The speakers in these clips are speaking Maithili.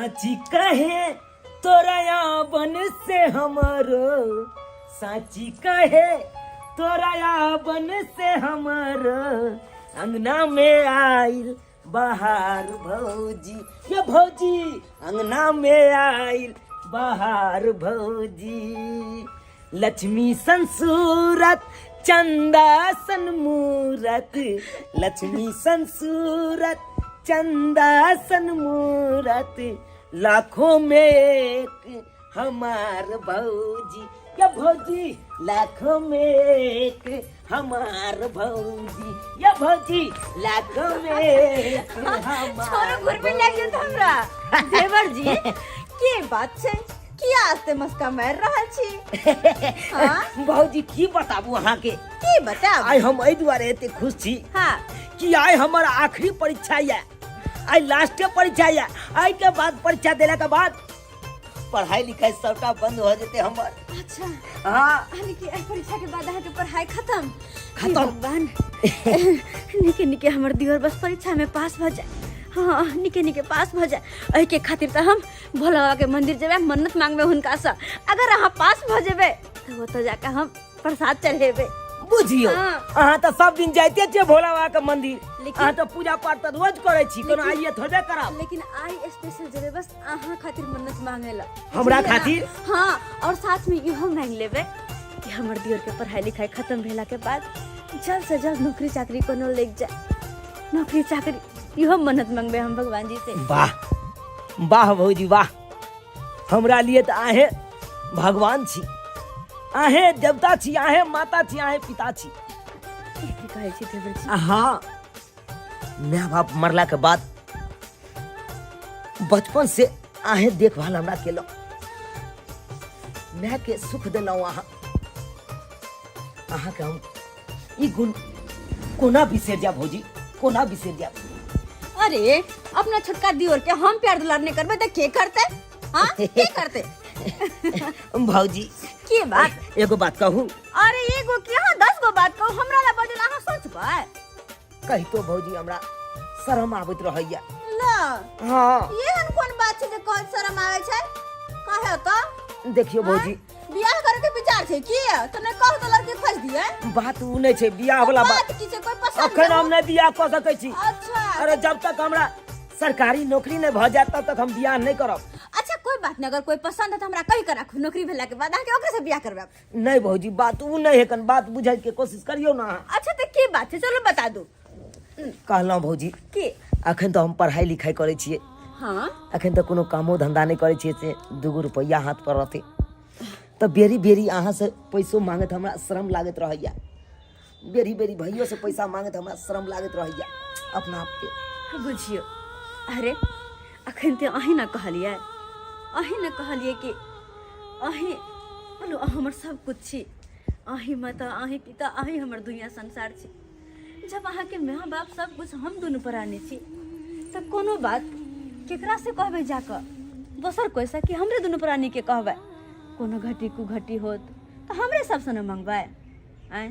साची कहे तोरा बन से हमरो, साची कहे तोरा बन से हमरो अंगना में आइल बहार भौजी, ये भौजी अंगना में आइल बहार भौजी। लक्ष्मी सन सूरत चंदा सन मूरत, लक्ष्मी सन सूरत चंदा सन मूरत, लाखों में एक हमार भौजी, या भौजी लाखों में एक हमार भौजी, या भौजी लाखों में एक हमार। छोरो घुरबी लागि गेल हमरा। देवर जी, के बात छै? किया आस्ते मस्का मारि रहल छी? हाँ? भौजी, की बताबू अहाँ के? की बताबू? आइ हम एहि दुआरे एते खुश छी कि आइ हमर आखिरी परीक्षा ये, आइ लास्टे परीक्षा ये। आइ के बाद परीक्षा देला के बाद पढ़ाई लिखाई सबटा बंद हो जेते हमर। अच्छा। हाँ। यानी कि एहि परीक्षा के बाद अहाँके पढ़ाई खत्म? खत्म। हे भगवान, निके निके हमर दियोर बस परीक्षा में पास भऽ जाए। हाँ, निके निके पास भऽ जाए, एहिके खातिर तऽ हम भोला बाबा के मंदिर जेबै, मन्नत मांगबै हुनका से। अगर अहाँ पास भऽ जेबै तऽ ओतऽ जाके हम प्रसाद चढ़ेबै। बुझियौ। हाँ। अहाँ तऽ सब दिन जाइते छियै भोला बाबा के मंदिर। लेकिन- अहाँ तऽ पूजा पाठ तऽ रोज करै छी, कोनो आइए थोड़े करब। लेकिन आइ स्पेशल जेबै बस अहाँ खातिर मन्नत मांगे ला। हमरा बुझलियै ना? खातिर? हाँ, और साथ में इहो मांग लेबै कि हमर दियोर के पढ़ाई लिखाई खत्म भेला के बाद जल्द से जल्द नौकरी चाकरी कोनो लग जाए, नौकरी चाकरी, इहो मन्नत मांगबै हम भगवान जी से। वाह वाह भौजी वाह, हमरा लिए तऽ अहें भगवान छी, अहें देवता छी, अहें माता छी, अहें पिता छी। की कहै छी देवर जी? हाँ, माय बाप मरला के बाद बचपन से अहें देखभाल हमरा केलहुँ, माय के सुख देलहुँ अहाँ। अहाँके हम ई गुण कोना बिसरि जायब भौजी, कोना बिसरि जायब? अरे, अपना छोटका दियोर के हम प्यार दुलार नहीं करबे त के करते? हाँ, के करते? भौजी। के बात? एगो बात कहू? अरे एगो की, अहाँ 10 गो बात कहू, हमरा ला बजल अहाँ सोचबै। कहितो भौजी हमरा शरम आबैत रहैया। ला। हाँ। एहन कोन बात छै जे कहैत शरम आबै छै? कहे तऽ। देखियौ भौजी। हाँ? बियाह करे के विचार छै की? तऽ नहि कहू तऽ लड़की खोज दिए। बात उ नहि छै बियाह वाला बात। बात की छै? कोई पसंद अखन हम नहि बियाह कऽ सकै छी। अच्छा। अरे जब तक हमरा सरकारी नौकरी नहि भऽ जायत तब तक हम बियाह नहि करब। अच्छा कोई बात नहीं, अगर कोई पसंद है तो हमरा कही के राखू, नौकरी भेला के बाद अहाँके ओकरे से बियाह करबाब। नहीं भौजी, बात उ नहीं है, कन बात बुझे के कोशिश करियो ना अहाँ। अच्छा तो की बात है, चलो बता दू। कहलहुँ भौजी की? अखन तो हम पढ़ाई लिखाई करै छियै। अखन तो कोनो कामो धंधा नहीं करै छियै, से 2 रुपैआ हाथ पर रहतै तऽ बेरी बेरी अहाँ से पैसो मांगैत हमरा शरम लागैत रहैया, बेरी बेरी भैयो से पैसा मांगैत हमरा शरम लागैत रहैया अपना आपके। बुझियो, अरे अखन तऽ अहीं ने कहलियै, अहीं ने कहलियै कि अहीं बोलू अहाँ हमर सब कुछ छी, अहीं माता अहीं पिता अहीं हमर दुनिया संसार छी। जब अहाँके माँ बाप सब कुछ हम दुनू प्राणी छी तऽ कोनो बात केकरा से कहबै जाकऽ? दोसर कोइसँ कि हमरे दुनू प्राणीके कहबै? कोनो घटी कुघटी होत तऽ हमरे सबसँ ने मंगबै। आँय,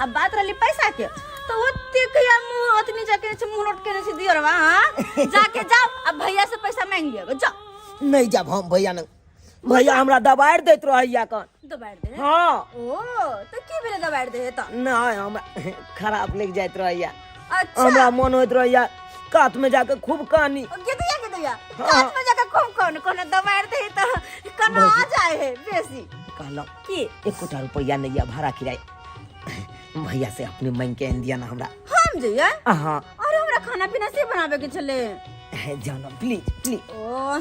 अब बात रहली पैसा के तो ओते या मुंह ओतनी जाके छै, मुंह लटकेने छै दियरवा। हां, जाके जाओ अब भैया से पैसा मांग लियो, जाओ। नहीं जाब हम भैया न, भैया हमरा दबाड़ दैत रहैया कन। दबाड़ दे? हाँ। ओ तो की भेलै दबाड़ दे त? नहीं, हमरा खराब लग जाइत रहैया। अच्छा। हमरा मन होइत रहैया कात में जाके खूब कानी। ओ, गिदिया गिदिया। हाँ। कात में जाके खूब कौन कौन दबाड़ दे त कना आ जाए है बेसी। कहलहुँ की? एकोटा रुपैआ नहीं है भाड़ा किराया, भैया से अपने मांग के आनि दिया ना हमरा। हम जइए? हाँ। अरे हमरा खाना पीना से बनाबे के छले। जाओ ना, प्लीज प्लीज। ओ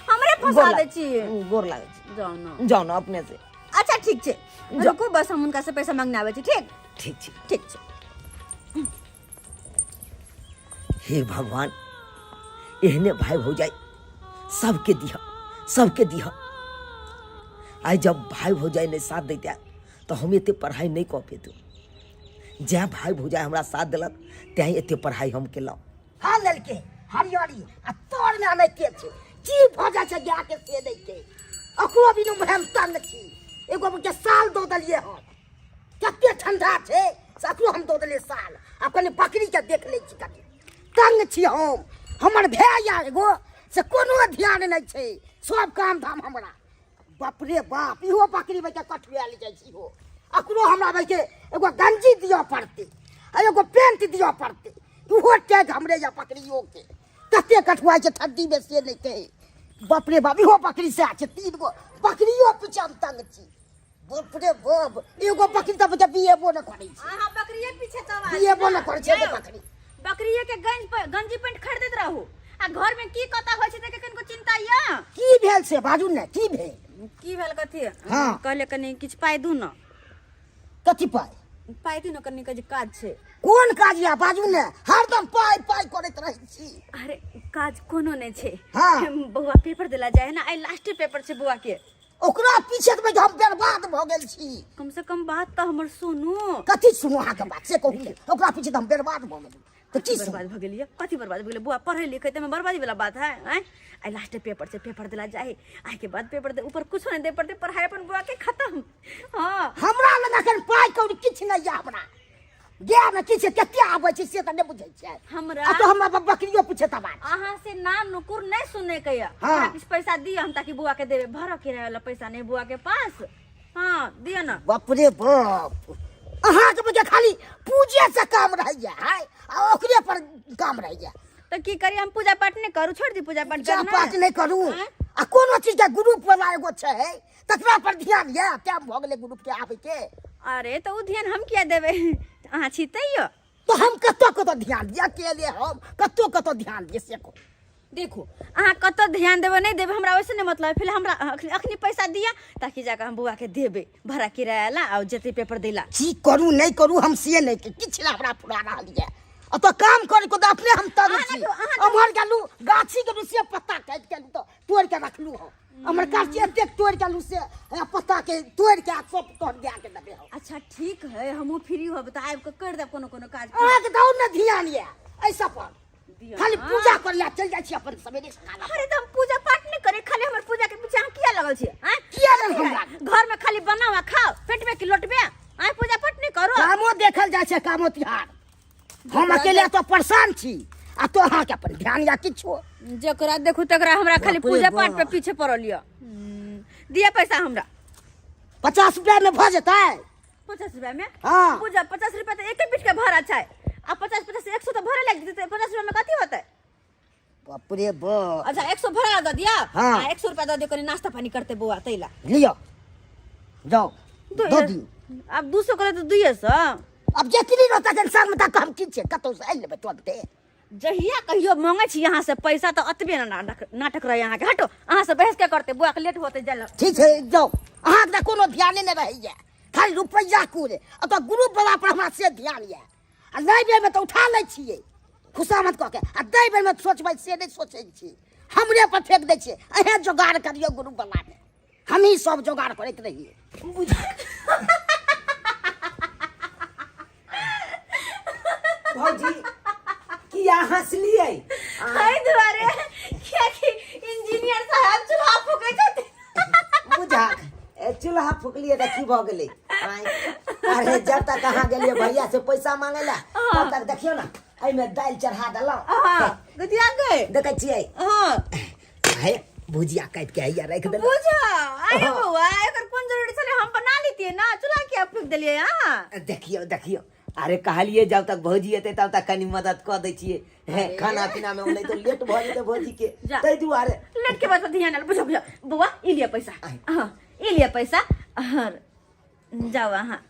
हमरे फंसा दे छी। गोर लागै छी। जाओ ना। जाओ ना अपने से। अच्छा ठीक छै, जाओ। रुकू बस हम हुनका से पैसा मांगने आबै छी। ठीक? ठीक छै। ठीक छै। हे भगवान, एहने भाई भौजाई सबके दिह, सबके दिह। आइ जब भाई भौजाई नहीं साथ दैते तो हम एते पढ़ाई नहीं कऽ पेतू। जै भाई भौजाई हमरा साथ देलक तैं एते पढ़ाई हम केलहुँ। हाँ ललके हरियरी आ तोर में आनै के छै की भऽ जाइ छै गाय के से दै के अकरो बिनु हम तंग छी। एगो के साल दऽ देलियै हन, कते ठंडा छै से अकरो हम दऽ देलियै साल। आब कनि बकरी के देख लै छी, कनि तंग छी हम। हमर भाय या एगो से कोनो ध्यान नहि छै, सब काम धाम हमरा। बाप रे बाप, इहो बकरी बच्चा कठुआयल जाइ छै। इहो अकरो हमरा बच्चे एगो गंजी दिअ पड़तै आ एगो पेंट दिअ पड़तै। इहो टैग हमरे या बकरियो के कते कठुआइ छै ठंडी में से नहि कहै। बाप रे बाप, इहो बकरी सएह छै। 3 गो बकरियो पीछे हम तंग छी। बाप रे बाप, एगो बकरी तऽ बच्चा बिएबो नहि करै छै। अहाँ बकरिये पीछे तबाह छी बिएबो ना? नहि करै छै एगो यौ, बकरी। बकरिये के गंजी पेंट खरीदैत रहू आ घर में की कता होइ छै तकर कनिको चिंता यऽ? की भेल से बाजू ने, की भेल? की भेल कथी? हाँ। कहले कनि किछु पाइ दू ने। कथी पाइ? पाइ दू ने कनि, के काज छै। कोन काज या बाजू ने, हरदम पाइ पाइ करैत रहै छी। अरे काज कोनो नहि छै। हाँ। बौआ पेपर देला जाइ है ना, आइ लास्ट पेपर छै बौआ के। ओकरा पीछे तऽ हम बर्बाद भऽ गेल छी। कम से कम बात तऽ हमर सुनू। कथी सुनू अहाँके बात से कहू ने, ओकरा पीछे तऽ हम बर्बाद भऽ गेलहुँ तऽ की सुनू? बर्बाद भऽ गेलियै? कथी बर्बाद भऽ गेलै? बौआ पढ़ै लिखै तऽमे बर्बादी वाला बात है? आँय, आइ लास्ट पेपर छै, पेपर देला जाइ, आइके बाद पेपर दे ऊपर कुछो नहि दे पड़तै, पढ़ाइ अपन बौआ के खत्म। हाँ, हमरा लग एखन पाइ कौड़ी किछु नहि यऽ, हमरा गाय मे किछु कते आबै छै से तऽ नहि बुझै छियै। हमरा आ तऽ हमरा बकरियो पूछे तब अहाँ से नाम नुकुर नहीं सुने के यऽ। हाँ। हमरा किछु पैसा दिअ हम ताकि बौआ के देबै, भरऽ किराया वाला पैसा नहीं बौआ के पास। हाँ दिअ ना। बाप रे बाप, अहाँके बुझे खाली पूजे से काम रहैया है आ ओकरे पर काम रहैया। तऽ की करी हम, पूजा पाठ नहीं करू? छोड़ दी पूजा पाठ पूजा करना? पाठ नहि करू। आँय? आ कोनो चीज के ग्रुप वाला एगो छै तकरा पर ध्यान यऽ, टाइम भऽ गेलै ग्रुप के आबै के। अरे तऽ ओ ध्यान हम किया देबै, अहाँ छी तैयो। तऽ हम कतऽ कतऽ ध्यान दिअ अकेले, हम कतऽ कतऽ ध्यान दिअ से कहू। देखू अहाँ कतऽ ध्यान देबै नहि देबै हमरा ओहिसँ नहि मतलब है, फिलहाल हमरा अखनी पैसा दिअ ताकि जाकऽ हम बौआके देबै भाड़ा किराया ला आ जेतै पेपर दै ला। की करू नहि करू हम से नहि किछु नहि हमरा फुरा रहल यऽ। ओतऽ काम करे के तऽ अपने हम तंग अहाँ छी। देखियौ, अहाँ अम्हर गेलहुँ गाछी गेलहुँ से पत्ता काटि के तऽ तोड़ि के रखलहुँ हम। हमर गाछी एतेक तोड़ि के से पत्ता के तोड़ि के सब तोड़ दए के देबै हम। अच्छा ठीक है, हमहूँ फ्री होब तऽ आबि कऽ करि देब कोनो कोनो काज। अहाँके तऽ आओर ने ध्यान यऽ एहि सब पर, दिअ खाली ना। पूजा कर ला चलि जाइ छी अपन सवेरे सकाल। अरे तऽ हम पूजा पाठ नहि करी, खाली हमर पूजा के पीछे अहाँ किया लगल छी? आँय? किया नहि हम लागल? घर में खाली बनाओ आ खाओ, पेट में की लोटबे? आँय, पूजा पाठ नहि करू? कामो देखल जाइ छै, कामो तिहार। हम अकेले तो परेशान छी आ तो अहाँके अपन ध्यान या किछो। जकरा देखू तकरा हमरा खाली बाप रे पूजा पाठ पे बाप। पीछे पड़ल यऽ। दिअ पैसा हमरा। 50 रुपया में भऽ जेतै? 50 रुपया में? हाँ। पूजा 50 रुपया तऽ एके पीठ के भाड़ा छै आ 50 50 100 तऽ भरे लागि जेतै, 50 रुपया में कथी होतै? बाप रे बाप। अच्छा 100 भाड़ा दऽ दिअ। हाँ। आ 100 रुपया दऽ दिअ, कनी नाश्ता पानी करतै बौआ तैला। लिअ जाउ दऽ दियौ। आब 200 करे तऽ 200। अब जतनी रहता जन संग में तक हम की छै कतौ से आनि लेबै तुरन्ते। जहिया कहियो मांगे छी यहाँ से पैसा तऽ अतबे ना नाटक रहे अहाँके। हटो, अहाँ से बहस के करते, बौआ के लेट होते जाय। ठीक छै जाउ, अहाँके तऽ कोनो ध्याने नहि रहैया, खाली रुपैआ कुरे। ओतऽ ग्रुप वाला पर हमरा से ध्यान यऽ आ लै बेरमे तऽ उठा लै छियै खुशामद कऽ के आ दै बेरमे सोचबै से नहि सोचै छी, हमरे पर फेंक दै छियै। अहें जोगाड़ करियौ ग्रुप वालामे, हमही सब जोगाड़ करैत रहियै। भौजी किया हंसलियै? एहि दुआरे कियाकि इंजीनियर साहब चूल्हा फूकै छथिन। बुझा चूल्हा फूकलियै तऽ की भऽ गेलै? आँय, अरे जब तक अहाँ गेलियै भैया से पैसा मांगे ला तब तक देखियौ ने एहिमे दालि चढ़ा देलहुँ। हाँ, गुदिया गए। देखै छियै? हाँ। हे भुजिया काटि के हैया राखि देलहुँ। बुझा अरे बौआ एकर कोन जरूरी छलै, हम बना लेतियै ना, चूल्हा किया फूक देलियै अहाँ? देखियौ देखियौ, अरे कहलियै जब तक भौजी एतै तब तक कनी मदद कऽ दै छियै हे खाना पीना में, नहि तऽ लेट भऽ जेतै भौजी के जा। ताहि दुआरे। लेट के बात पर ध्यान आयल। बुझो बुझो बौआ, ई लिअ पैसा। हाँ ई लिअ पैसा और जाओ अहाँ।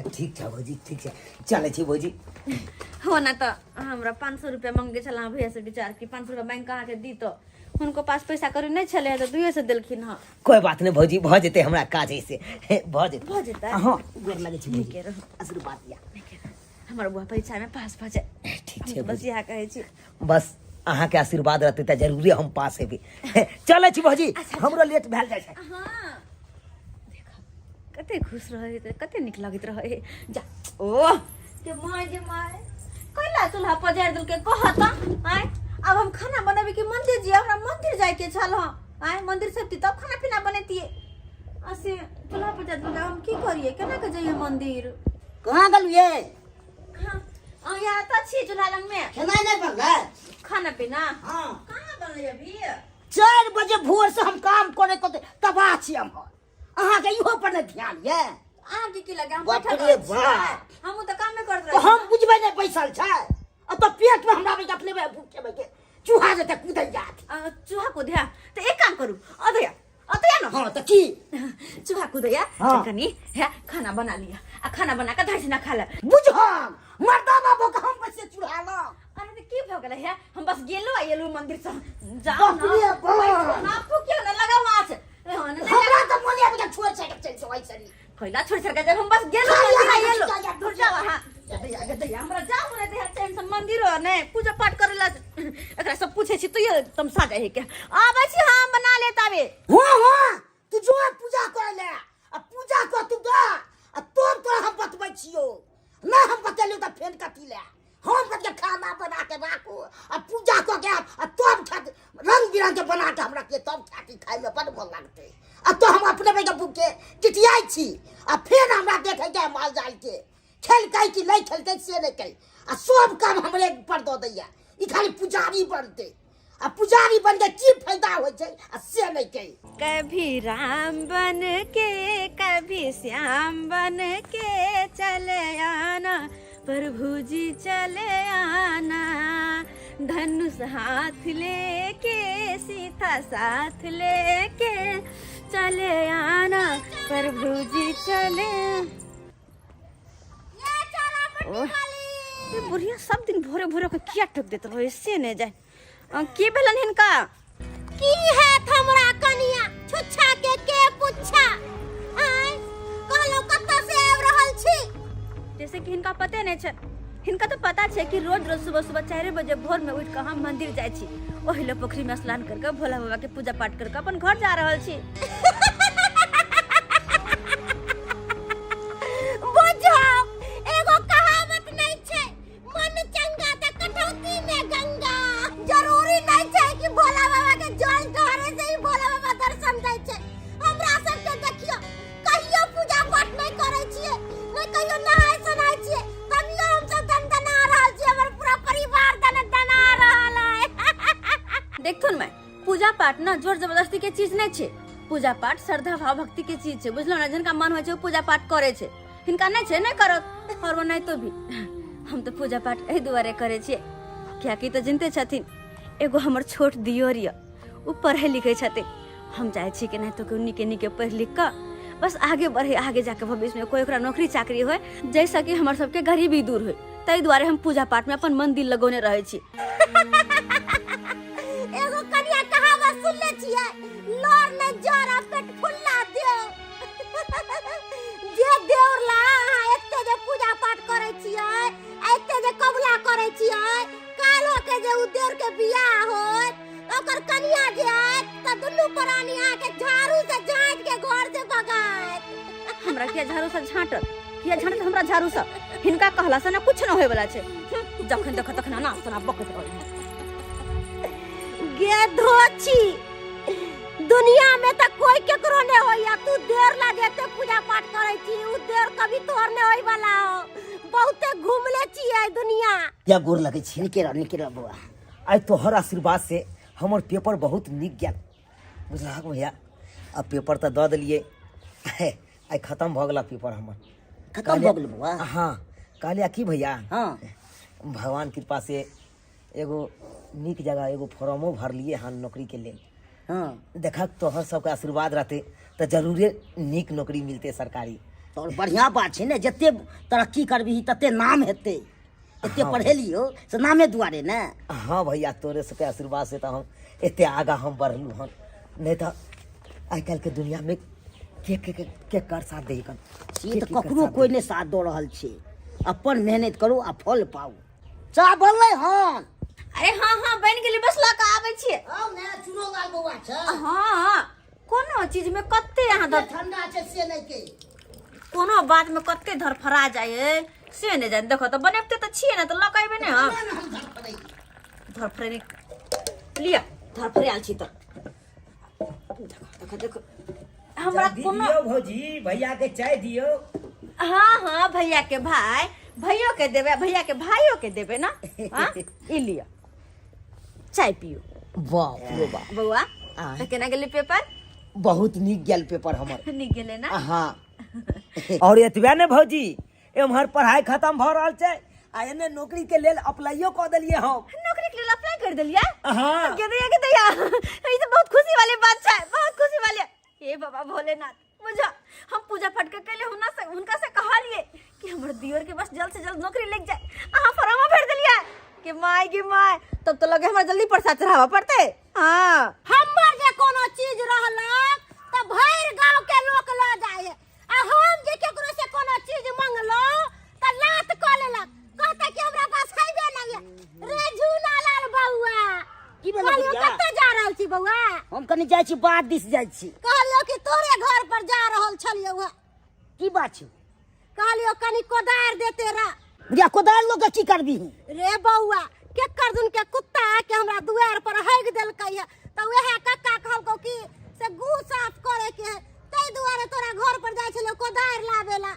ठीक छै भौजी, ठीक छै, चलै छी भौजी। हो ना तऽ हमरा 500 रुपया मंगे छल अहाँ भैया से विचार कि 500 रुपया बैंक अहाँके दी तऽ हुनको पास पैसा करी नहि छलै तऽ 200 देलखिन हँ। कोइ बात नहि भौजी, भऽ जेतै हमरा काज ऐसे भऽ जेतै। भऽ जेतै? हँ, गोर लगै छी भौजी। नीके रहू। आशीर्वाद दिया। नीके रहू। हमर बौआ परीक्षा में पास भऽ जाए। ठीक छै बस भौजी। इएह कहै छी। बस अहाँके आशीर्वाद रहतै तऽ जरूरे हम पास हेबै। चलै छी भौजी, हमरो लेट भेल जाइ छै। हाँ देखब कते खुश रहै तऽ कते नीक लगैत रहै। जा ओ जे माय जे माय कैला चूल्हा पजारि देलकै कह तऽ। आँय आब हम खाना बनेबै कि मंदिर जियै? हमरा मंदिर जाइके छल हँ। आँय मंदिर से अबती तब खाना पीना बनेतियै, आ से चूल्हा पजारि देलकै, हम की करियै, केना के जइयै मंदिर? कहाँ गेलियै? हाँ, अहाँ यहाँ तऽ छी चूल्हा लगमे। खेनाइ नहि बनलै? खाना पीना हाँ कहाँ बनलै अभी 4 बजे भोर से हम काम करे को तबाह छी हम। अहाँके इहो पर नहि ध्यान ये। अहाँके की लगे, हम बाप बैठल रे रहै छियै। बाप। हमहूँ तऽ कामे करैत तऽ रहै। हम बुझबै नहि बैसल छै। अब तऽ पेट में हमरा बेटा अपने भूखे बैठे चूहा जेतै कूदै जात। चूहा कूदया तऽ एक काम करू, अदया अदया न। हाँ तऽ की? चूहा कूदया। हाँ। तऽ कनि हे खाना बना लिया आ खाना बना कऽ धरि ना खा ले। बुझल मर्दाना भऽ कऽ हम बैसे चूल्हा लग। अरे तऽ की भऽ गेलै? हे हम बस गेलो आ एलू मंदिर से, जाउ बाप न। रे बाप। बैठू न, फूकियौ न, लगाउ आँच। हाँ, न, नहि। हमरा तऽ मोने आबि गेल, छोड़ि छाड़ि कऽ चलि जाउ ऐसे। कैला छोड़ छाड़ के जब हम बस गेलो खाली मंदिर आ अहाँ एलो। जा, जा, दूर जाउ अहाँ। दैया गे दैया, हमरा जाउ ने दैया चैन से मंदिर ने पूजा पाठ करे ला। एकरा सब पूछे छी तैयो तमसा जाइ के। आबै छी हम बना लेत आबे। हाँ हाँ, तू जो पूजा करे ले आ पूजा कर तू दा आ तोर तोरा हम बतबै छियो। नहि हम बतेलियो तऽ फेन कथी ले? हम कथी खाना बना के राखू आ पूजा कऽ के आ तब खा, रंग बिरंग के बना के हम रखिए तब खा के, खाइमे बड मन लागतै। आ तो हम अपने बेटा भूखे टिटियाइ छी आ फेर हमरा देखै के माल जाल के खेलकै कि नहि खेलकै से नहि कै आ सब काम हमरे पर दऽ दैया। ई खाली पुजारी बनतै आ पुजारी बन के की फायदा होइ छै आ से नहि कै। कभी राम बन के कभी श्याम बन के चले आना प्रभु जी, चले आना। धनुष हाथ लेके सीता साथ लेके चले आना प्रभु जी, चले। ओह, ई बुढ़िया सब दिन भोरे भोरे के किया टोक देत रहे से नहीं जाए। की भेलन हिनका? की हैत हमरा कनिया, छुच्छा के के पुच्छा। आय कहलहुँ कतऽ से आबि रहल छी? जैसे कि हिनका पते नहीं छै। हिनका तो पता छै कि रोज रोज सुबह सुबह 4 बजे भोर में उठ के हम मंदिर जाइ छी, ओहि ले पोखरी में स्नान करके भोला बाबा के पूजा पाठ करके अपन घर जा रहल छी। बुझाओ, एगो कहावत नहीं छै, मन चंगा त कटौती में गंगा। जरूरी नहीं छै कि भोला बाबा के जल ढारे से ही भोला बाबा दर्शन दै छै। हमरा सबके देखियो, कहियो पूजा पाठ नहीं करै छियै, नहीं कहियो नहाय सोनाय छियै, तभियो हम सब दनदना रहल छियै। हमर पूरा परिवार दनदना रहल है। देखथुन मैं, पूजा पाठ ना जोर जबरदस्ती के चीज नहीं छै। पूजा पाठ श्रद्धा भाव भक्ति के चीज छै, बुझलो ना? जिनका मन होइ छै ओ पूजा पाठ करे छै, हिनका नहीं छै नहीं करत। और वो नहीं तो भी हम तो पूजा पाठ एहि दुआरे करे छियै कियाकि तऽ जिनते छथिन एगो हमर छोट दियोर यऽ, ओ पढ़ै लिखै छथिन। हम चाहै छी कि नहि तो नीके नीके पढ़ि लिख कऽ बस आगे बढ़े, आगे जाके भविष्यमे कोई ओकरा नौकरी चाकरी होय, जाहिसँ कि हमर सबके गरीबी दूर होय। ताहि दुआरे हम पूजा पाठमे अपन मन दिल लगौने रहै छी। एगो कनिया कहावत सुनले छियै, लोर ने जर आ पेट फुल्ला देव। जे देवर ला अहाँ एते जे पूजा पाठ करै छियै, एते जे कबुला करै छियै, काल्हो के जे उ देवर के बियाह होत, ओकर कनिया जे आयत तऽ दुनू प्राणी अहाँके झाड़ू से झाँटि के घर से भगायत। हमरा किया झाड़ू से झाँटत? किया झाँटत हमरा झाड़ू से? हिनका कहला से ना कुछ न होय वाला छै। जखन देख तखन ना सुना बकैत रहै। गे धोछी, दुनिया में तऽ कोई केकरो नहीं होइया। तू देर ला जेते पूजा पाठ करै छी, उ देर कभी तोहर नहीं होय वाला हो। बहुते घूमले छियै दुनिया। या गोर लगै छी। निके रह, निके रह बौआ। आइ तोहर आशीर्वाद से हमर पेपर बहुत नीक गेल, बुझलहक भैया? आ पेपर तऽ दऽ देलियै, आइ खतम भऽ गेला पेपर हमर। खतम भऽ गेल बौआ? हाँ, कहलियै की भैया, हाँ। भगवान कृपा से एगो नीक जगह एगो फॉर्मो भरलियै हन नौकरीके लेल। हाँ। देखक तोहर सबके आशीर्वाद रहतै तऽ जरूरे नीक नौकरी मिलतै सरकारी। तोहर बढ़िआँ बात छै ने, जते तरक्की करबिही तते नाम हेतै। एते पढ़ेलियो से नामे दुआरे ने। हाँ भैया, तोरे सबके आशीर्वाद से तऽ हम एते आगाँ हम बढ़लहुँ हन, नहि तऽ आइ काल्हिके दुनियामे के के के के कर साथ दै कन? से तऽ ककरो कोइ नहि साथ दऽ रहल छै। अपन मेहनत करू आ फल पाउ। चाह बनलै हन? अरे हाँ हाँ, बनि गेलै, बस लऽ कऽ आबै छियै। आउ ने, चूरो लाल बौआ छै। हाँ, कोनो चीज में कते अहाँ धर ठंडा छै से नहि के। कोनो बात में कते धरफड़ा जाइ से नहि जानि। देखो तऽ, बनेबते तऽ छियै ने, तऽ लऽ कऽ अयबै ने हम? नहि, हम धरफड़ै। धरफड़े लिअ, धरफड़ायल छी तऽ देखो देखो देखो हमरा जल्दी कोनो दियौ भौजी, भैया के चाय दियौ। हाँ हाँ, भैया के भाई, भैयो के देबै, भैया के भाइयो के देबै ना। हाँ, ई लिअ। चाय पियू। बाप रे बाप। बौआ, आँय। तऽ केना गेलै पेपर? बहुत नीक गेल पेपर हमर। नीक गेलै ना? हाँ। और एतबे ने भौजी, एम्हर पढ़ाई खत्म भऽ रहल छै आ एने नौकरी के लेल अप्लाइयो कऽ देलियै हम। नौकरी के लेल अप्लाई कर देलियै? हाँ। के दैया, के दैया, ई तऽ बहुत खुशी वाली बात छै, बहुत खुशी वाली। हे बाबा भोलेनाथ, बुझा हम पूजा पाठ के कैले हुनका से, हुनका से कहलिए कि हमर दियोर के बस जल्द से जल्द नौकरी लग जाए। अहाँ फॉर्म भर देलिए के माय, के माय, तब तो लगे हमरा जल्दी प्रसाद चढ़ावा पड़ते। हाँ। हमर जे कोनो चीज रहलक त भरि गांव के लोक ल जाए, आ हम जे केकरो से कोनो चीज मंगलो त लात क लेलक, कहता कि हमरा पास हैबे नहीं है। रे झूना लाल बउआ, की भेलै कहलियौ बुढ़िया? कतऽ जा रहल छी बउआ? हम कनि जाइ छी, बाध दिस जाइ छी। कहलियौ कि तोरे घर पर जा रहल छलियौ हँ। की बात छौ? कहलियौ कनि कोदारि देते रा। बुढ़िया, कोदारि लऽ कऽ की करबीही? रे बउआ, केकर दुन के कुत्ता आके हमरा दुआर पर हगि देलकै है, तऽ वएह कक्का कहलकौ कि से गू साफ करे के है, ताहि दुआरे तोरा घर पर जाइ छलियौ कोदारि लाबे ला।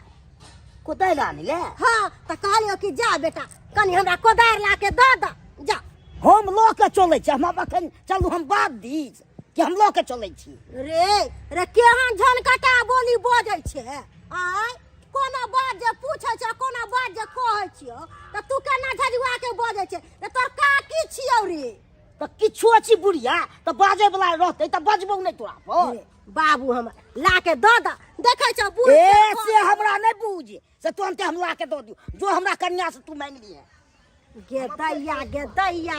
कोदारि आनै ले? हाँ, तऽ कहलियौ कि जा बेटा, कनि हमरा कोदारि ला के दऽ दऽ जा। हम लऽ के चलै छी, हम अखन चलू हम बात दिस कि हम लऽ के चलै छी। रे रे, केहन झनकटा बोली बजै छै आय? कोनो बात जे पूछै छै, कोनो बात जे कहै छियौ तऽ तू केना झजुआ के बजै छै? रे, तोर काकी छियौ रे। तऽ किछो छी बुढ़िया, तऽ बाजै वला रहतै तऽ बजबौ नहि तोरा पर। रे, बाबू हमर ला के दऽ दऽ, देखै छौ बूढ़ ए के। से हमरा नहि बुझ, से तुरन्ते हम ला के दऽ दियौ, जो हमरा कन्या से तू मांगि लिहे। गे दैया, गे दैया,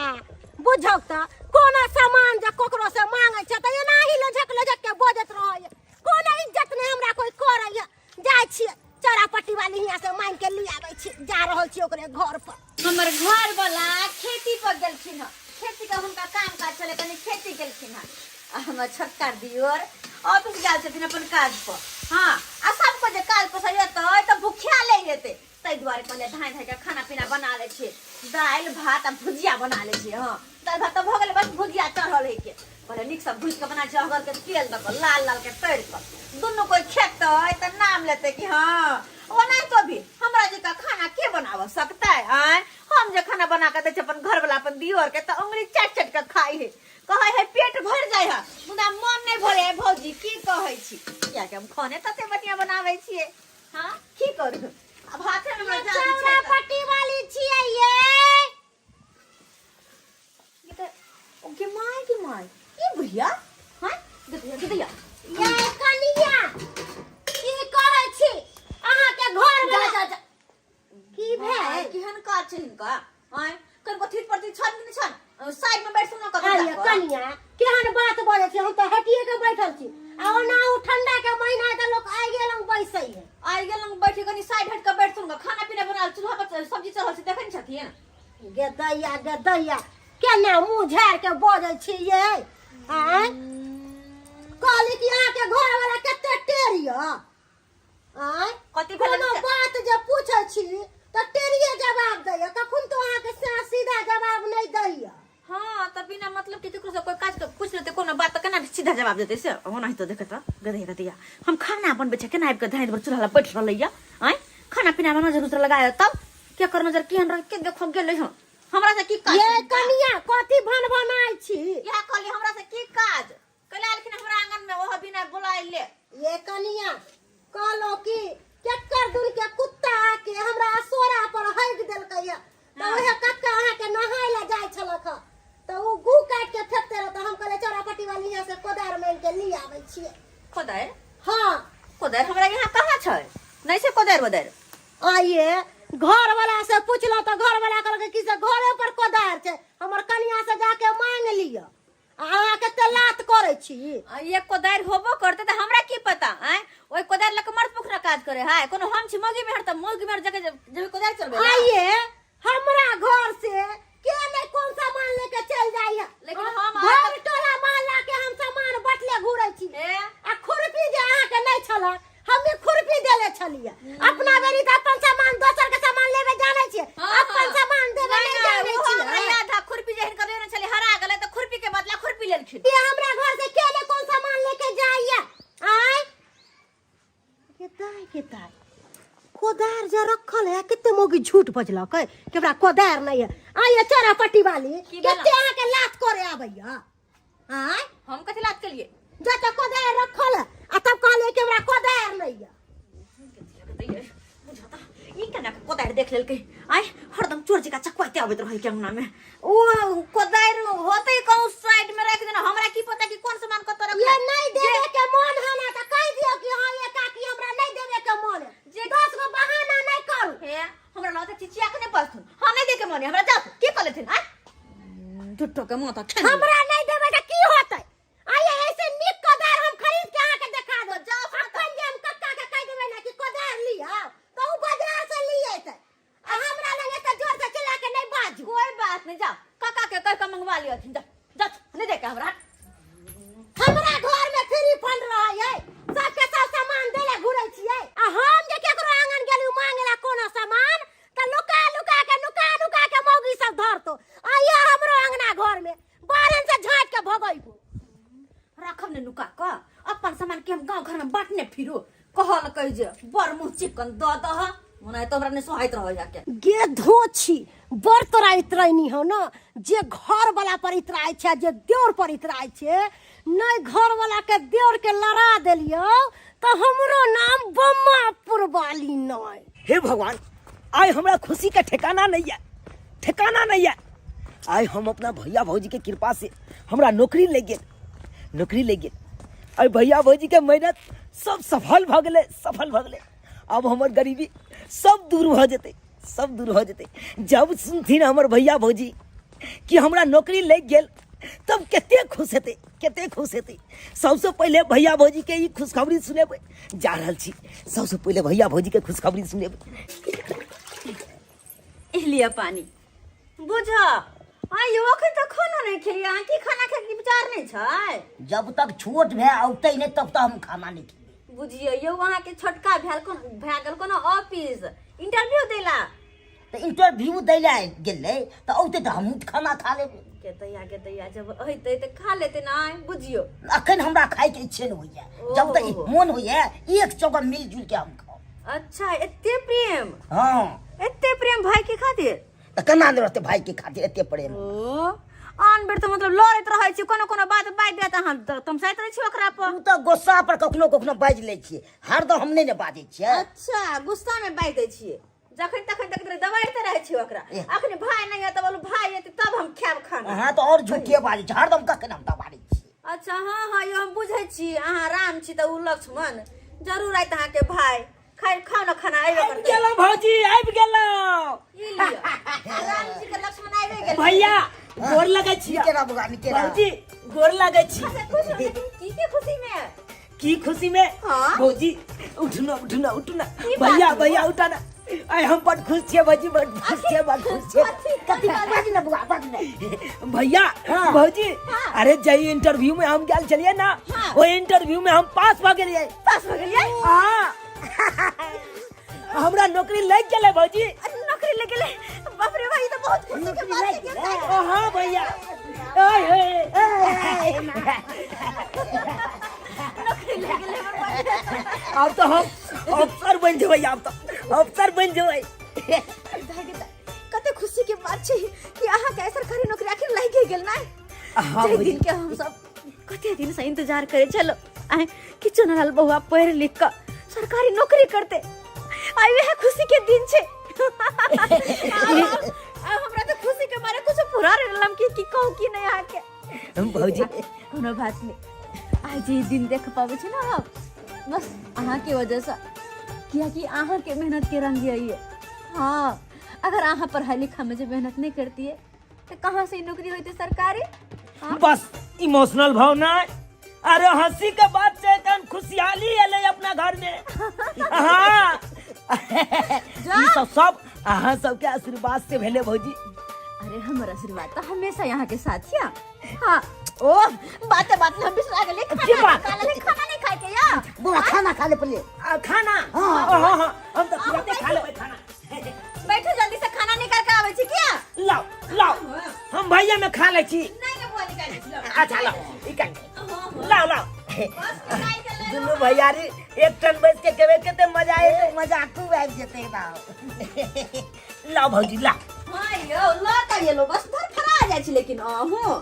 बुझौ तऽ कोनो सामान जे ककरो से मांगै छै तऽ एनाही लझक लझक के बजैत रहैए, कोनो इज्जत नहि हमरा कोई करैए। जाइ छियै चौरा पट्टी वाली हियाँ से मांगि के लिया आबै छी, जा रहल छी ओकरे घर पर। हमर घर वाला खेती पर गेलखिन हँ, खेती के हुनका काम काज छलै, कनि खेती गेलखिन हँ। आ हमर छोटका दियोर ऑफिस गेल छथिन अपन काज पर। हाँ, आ सबको जे काज पर से एतै तऽ भुखिया ले जेतै, ताहि दुआरे कहलियै धाँइ धाँइ के खाना पीना बना लै छियै, दालि भात आ भुजिया बना लै छियै। हँ, दालि भात तऽ भऽ गेलै, बस भुजिया चढ़ल हइ के। कहलियै नीकसँ भुजि कऽ बना छियै, अगरके तेल दऽ कऽ लाल लाल के तरि कऽ दुनू कोइ खेतै तऽ नाम लेतै कि हँ ओनाहितो भी हमरा जकाँ खाना के बनाबऽ सकतै? आँय, हम जे खाना बना कऽ दै छियै अपन घरवला अपन दियोरके तऽ उंगली चाटि चाटि कऽ खाइ हइ, कहै हइ पेट भरि जाइ हइ, मुदा मन नहि भरै हइ। भौजी, की कहै छी, कियाकि हम खाने तते बढ़िआँ बनाबै छियै। हाँ, की करू, अब हाथे में हमरा जादू छै। चौरा पट्टी वाली छियै ये। ये तऽ ओ गे माय, गे माय, ई बुढ़िया? हाँ, गे दैया, गे दैया। ये कनिया, की कहै छी अहाँके घर जा वाला जा जा। की भेल? केहन काज छै हिनका? आँय, कनिको थीत पर छन कि नहि छन, साइड में बैठ सुन कऽ। आइये कनिया, केहन बात बजै छी? हम तऽ हटिए के बैठल छी, आ ओना ओ ठंडा के महीना है तऽ लोक आइगे लग बैसै है। आइ गेल बैठ, कनि साइड हट कऽ बैठ सुन, खाना पीना बना, चूल्हा पर सब्जी चढ़ल छै, देखै नहि छथिन? गे दैया, गे दैया, केना मुँह झाड़ के बजै छी ये? आँय, कहली कि अहाँके घर वाला कते टेढ़ यऽ। आँय, कथी भेलै? कोनो बात जे पूछै छी तऽ टेढ़िए जवाब दैया, कखन तो अहाँके सीधा जवाब नहि दैया। हाँ, तऽ बिना मतलब के केकरो से कोई काज के पूछ लेतै कोनो बात तऽ केना सीधा जवाब देतै से? ओनाहितो देखै तऽ गदैया गदैया, हम खाना बनबै छै, केना आबि कऽ धाँइ पर चूल्हा लग बैठ रहलै यऽ? आँय, खाना पीना मे नजर उजर लगा तब केकर नजर केहन रहै के देखो गेलै हँ। हमरा से की काज ये हिनका? कनिया, कथी भन भनाइ छी? इएह कहली, हमरा से की काज कैला एलखिन हमरा आंगन में ओहो बिना बुलाइले? ये कनिया, कहलो कि केकर दुन के कुत्ता आके हमरा असोरा पर हगि देलकै है, तऽ ओहे कक्का अहाँके नहाय लए जाइ छलक हँ तऽ ओ गू काटि के फेकते रह, तऽ हम कहलियै चौरा पट्टी वाली यहाँ से कोदारि मांगि के ली आबै छियै। कोदारि? हाँ। कोदारि हमरा यहाँ कहाँ छै? नहि छै कोदारि वोदारि। आइए घर वाला से पुछलहुँ तऽ घर वाला कहलकै कि से घरे पर कोदारि छै, हमर कनिया से जाके मांगि लिअ, आ अहाँ कते लात करै छी। आ एक कोदारि होबो करतै तऽ हमरा की पता? आँय, ओहि कोदारि लऽ कऽ मर्द पुखरा काज करे है? कोनो हम छी मौगी मेहर तऽ मौगी मेहर जगह जेबै कोदारि चलबै ला? आइए हमरा घर से के नहीं कौन सामान लेके चल जाइए, लेकिन हम भरि टोला मोहल्ला के हम सामान बटले घूरै छी। ए? आ खुरपी जे अहाँके नहीं छल, हमे खुरपी देले छलियै। अपना बेरी तऽ अपन सामान, दोसर के सामान लेबे जानै छियै, अपन सामान देबे नहीं नहीं जानै ओहो हमरा छियै। याद है, खुरपी जे हिनकर लेने छलियै हरा गेलै तऽ खुरपी के बदला खुरपी लेलखिन। ये हमरा घर से के ने कौन सामान लेके जाइए? आय के दाय, के दाय, कोदार जे रखल है, कते मोगी झूठ झूठ बजलकै कि हमरा कोदारि नहि है। आइए चोरा पट्टी वाली, की भेल? कते अहाँके लात करे आबैया? आँय? हम कथी लात केलिए? जतऽ कोदारि रखल है आ तब कहलियै कि हमरा कोदारि नहि है। बुझता ई केना के कोदारि देख लेलकै? आय हरदम चोर जकाँ चकवाइते अबैत रहै के अंगना में। ओ कोदारि होतै कहूँ साइड में राखि देना, हमरा की पता कि कोन सामान कतऽ रखल। ये नहीं देवे के मन है ना त कह दियो कि हां ये काकी हमरा नहीं देवे के मन है। जे 10 गो बहाना नहीं करू। हे, हमरा लगता चिचिया के नहीं बजथुन। हां, नहीं दे के मन है हमरा, जाओ की कर लेथिन? आय झूठो के माथा खेने। हमरा नहीं देवे त की होतै? आइए ऐसे निक कोदार हम खरीद के अहाँ के देखा दो। जाओ। अखन जे हम कक्का के कह देबै ना कि कोदार लिया त उ बाजार से लिए अयतै। आ हमरा लग एते जोर से चिल्ला के नहीं बाजू। कोई बात नहीं, जाओ काका के कह के मंगवा लियथिन। जाओ जाओ, नहीं दे के हमरा। हमरा घर में फ्री फंड रहै है, सबके सब सामान देले घुरै छियै। आ हम जे केकरो आंगन गेलु मांगे ला कोनो सामान त लुका लुका के, नुका नुका के मौगी सब धरतो। आइए हमरो अंगना घर में बारन से झाँट के भगैबो। राखब ने नुका क अपन सामान के, हम गांव घर में बांटने फिरू। कहल कह जे बड़ मुंह चिकन द दह, ओना तो हमरा नहीं सोहाइत रह जाके। गे धोछी, बड़ तोरा इतरैनी हो न, जे घर वाला पर इतराइ छै, जे देवर पर इतराइ छै। नहि घर वाला के देवर के लड़ा देलियौ तऽ हमरो नाम बम्मापुर वाली नहि। हे भगवान, आइ हमरा खुशी के ठिकाना नहीं है, ठिकाना नहीं है। आइ हम अपना भैया भौजी के कृपा से हमरा नौकरी लग गेल, नौकरी लग गेल। आइ भैया भौजी के मेहनत सब सफल भऽ गेलै, सफल भऽ गेलै। अब हमर गरीबी सब दूर भऽ जेतै, सब दूर भऽ जेतै। जब सुनथिन हमर भैया भौजी कि हमरा नौकरी लागि गेल तब कते खुश हेतै, कते खुश हेतै। सबसँ पहिले भैया भौजी के ई खुशखबरी सुनेबै जा रहल छी। सबसँ पहिले भैया भौजी के खुशखबरी सुनेबै। एह लिअ पानी। बुझ आइयो अखन तक खाना नहीं खेलिए अहाँ, की खाना खाए के विचार नहीं छै? जब तक छोट भए औतै नहि तब तक हम खाना नहि खेबै। बुझियो यौ, अहाँ के छोटका भेल कोन भए गेल कोनो ऑफिस इंटरव्यू देला? तऽ इंटरव्यू दै लए गेलै तऽ औतै तऽ हमहूँ खाना खा लेबै। के तैया के तैया जब अइतै तऽ खा लेतै ना। बुझियो अखन हमरा खायके इच्छे नहि होइए। जब तक ओहो। मोन होइए एक जगह मिलजुल के हम खाउ। अच्छा, एते प्रेम? हँ। एते प्रेम भाई के खातिर? तऽ केना नहि रहतै भाई के खातिर एते प्रेम? ओ आन बेर तऽ मतलब लड़ैत रहै छी, कोनो कोनो बात बाजि देत अहाँ तऽ तमसाइत रहै छी ओकरा पर। ओ तऽ गुस्सा पर कखनो कखनो बाजि लै छियै, हरदम हम नहि ने बाजै छियै। अच्छा, गुस्सा में बाजि दै छियै, जखन तखन तक दबाड़िते रहै छियै ओकरा। ए। अखन भाई नहि है तऽ बोलू भाई एतै तब हम खायब खाना। अहाँ तऽ आओर झूठे बाजै छी, हरदम कखन हम दबाड़ै छियै? अच्छा, हाँ हाँ यो हम बुझै छी, अहाँ राम छी तऽ ओ लक्ष्मण। जरूर आयत अहाँके भाई। खाइ खाउ ने खाना, अयबे आबि करतै। गेलहुँ भौजी, आबि गेलहुँ। ई लिअ, राम जी के लक्ष्मण आबि गेल। भैया, गोर लगै छी। नीके रह बौआ, नीके रह। भौजी, गोर लगै छी। अच्छा, खुश हो, लेकिन की के खुशी में? की खुशी में? हाँ? भौजी, उठना उठना उठना। की बात भैया है? भैया उठाना। आइ हम बड़ खुश छियै भौजी, बड़ खुश छियै, बड़ खुश छियै। कथी? कथी? बाज ने बौआ, बाज ने। भैया, हाँ। भौजी, हाँ। अरे जई इंटरव्यू में हम गेल छलियै ना, हाँ। ओहि इंटरव्यू में हम पास भऽ गेलियै। पास भऽ गेलियै? हाँ, हमरा नौकरी लागि गेलै भौजी। अरे, नौकरी लग गेलै? बाप रे भाई, ई तऽ बहुत खुशी के बात छै। ओ हाँ भैया, ओए हे। नौकरी लग गेलै हमर भाई। आब तऽ हम अफसर बनि जेबै, आब तऽ अफसर बनि जेबै। दाइ गे दाइ, कते खुशी के बात छै कि अहाँके सरकारी नौकरी आखिर लागि गेल ना। हाँ जाहि भौजी। दिन के हम सब कते दिन से इंतजार करे छलो आइ कि चुनलाल बउआ पढ़ि लिख कऽ सरकारी नौकरी करते, आइ वएह खुशी के दिन छै। आब हमरा तऽ खुशी के मारे कुछ पूरा रहलम कि की कहूँ की नहीं अहाँके। भौजी, कोनो बात नहीं, आइ जे दिन देख पाबै छी ना हम, बस अहाँके वजहसँ, कियाकि अहाँके मेहनत के रंग यही है। हाँ, अगर अहाँ पढ़ाई लिखा में जे मेहनत नहीं करतिए तऽ कहाँ से ई नौकरी होते सरकारी? हाँ? बस इमोशनल भावना। अरे हंसी के बात छै तहन खुशहाली एलै अपना घर में। हाँ, ई सब सब अहाँ सबके आशीर्वाद से भेलै भौजी। अरे, हमर आशीर्वाद तो हमेशा यहाँ के साथ हिया। हाँ, ओ बाते बात में हम बिसरा गेली की खाना। बात? खा ले, खाना नहीं खाए के या। बौआ, खाना खा ले पहिले। आ, खाना? हाँ। हाँ हाँ, हम तऽ तुरंते खा लेबै खाना। बैठो, जल्दी से खाना निकाल के आबै छी किया। लाओ लाओ, हम भैया में खा लै छी। नहीं के बुआ, निकाल दै छी, लाओ। अच्छा लाओ, ई का लाओ लाओ। बस निकाल के ले। दुनू भैयारी एक टन बैस के खेबै, कते मजा एतै। मजा खूब आबि जेतै बाबू। ला भौजी ला। हाँ यौ, लऽ कऽ एलहुँ, बस धरफड़ा जाइ छी। लेकिन अहूँ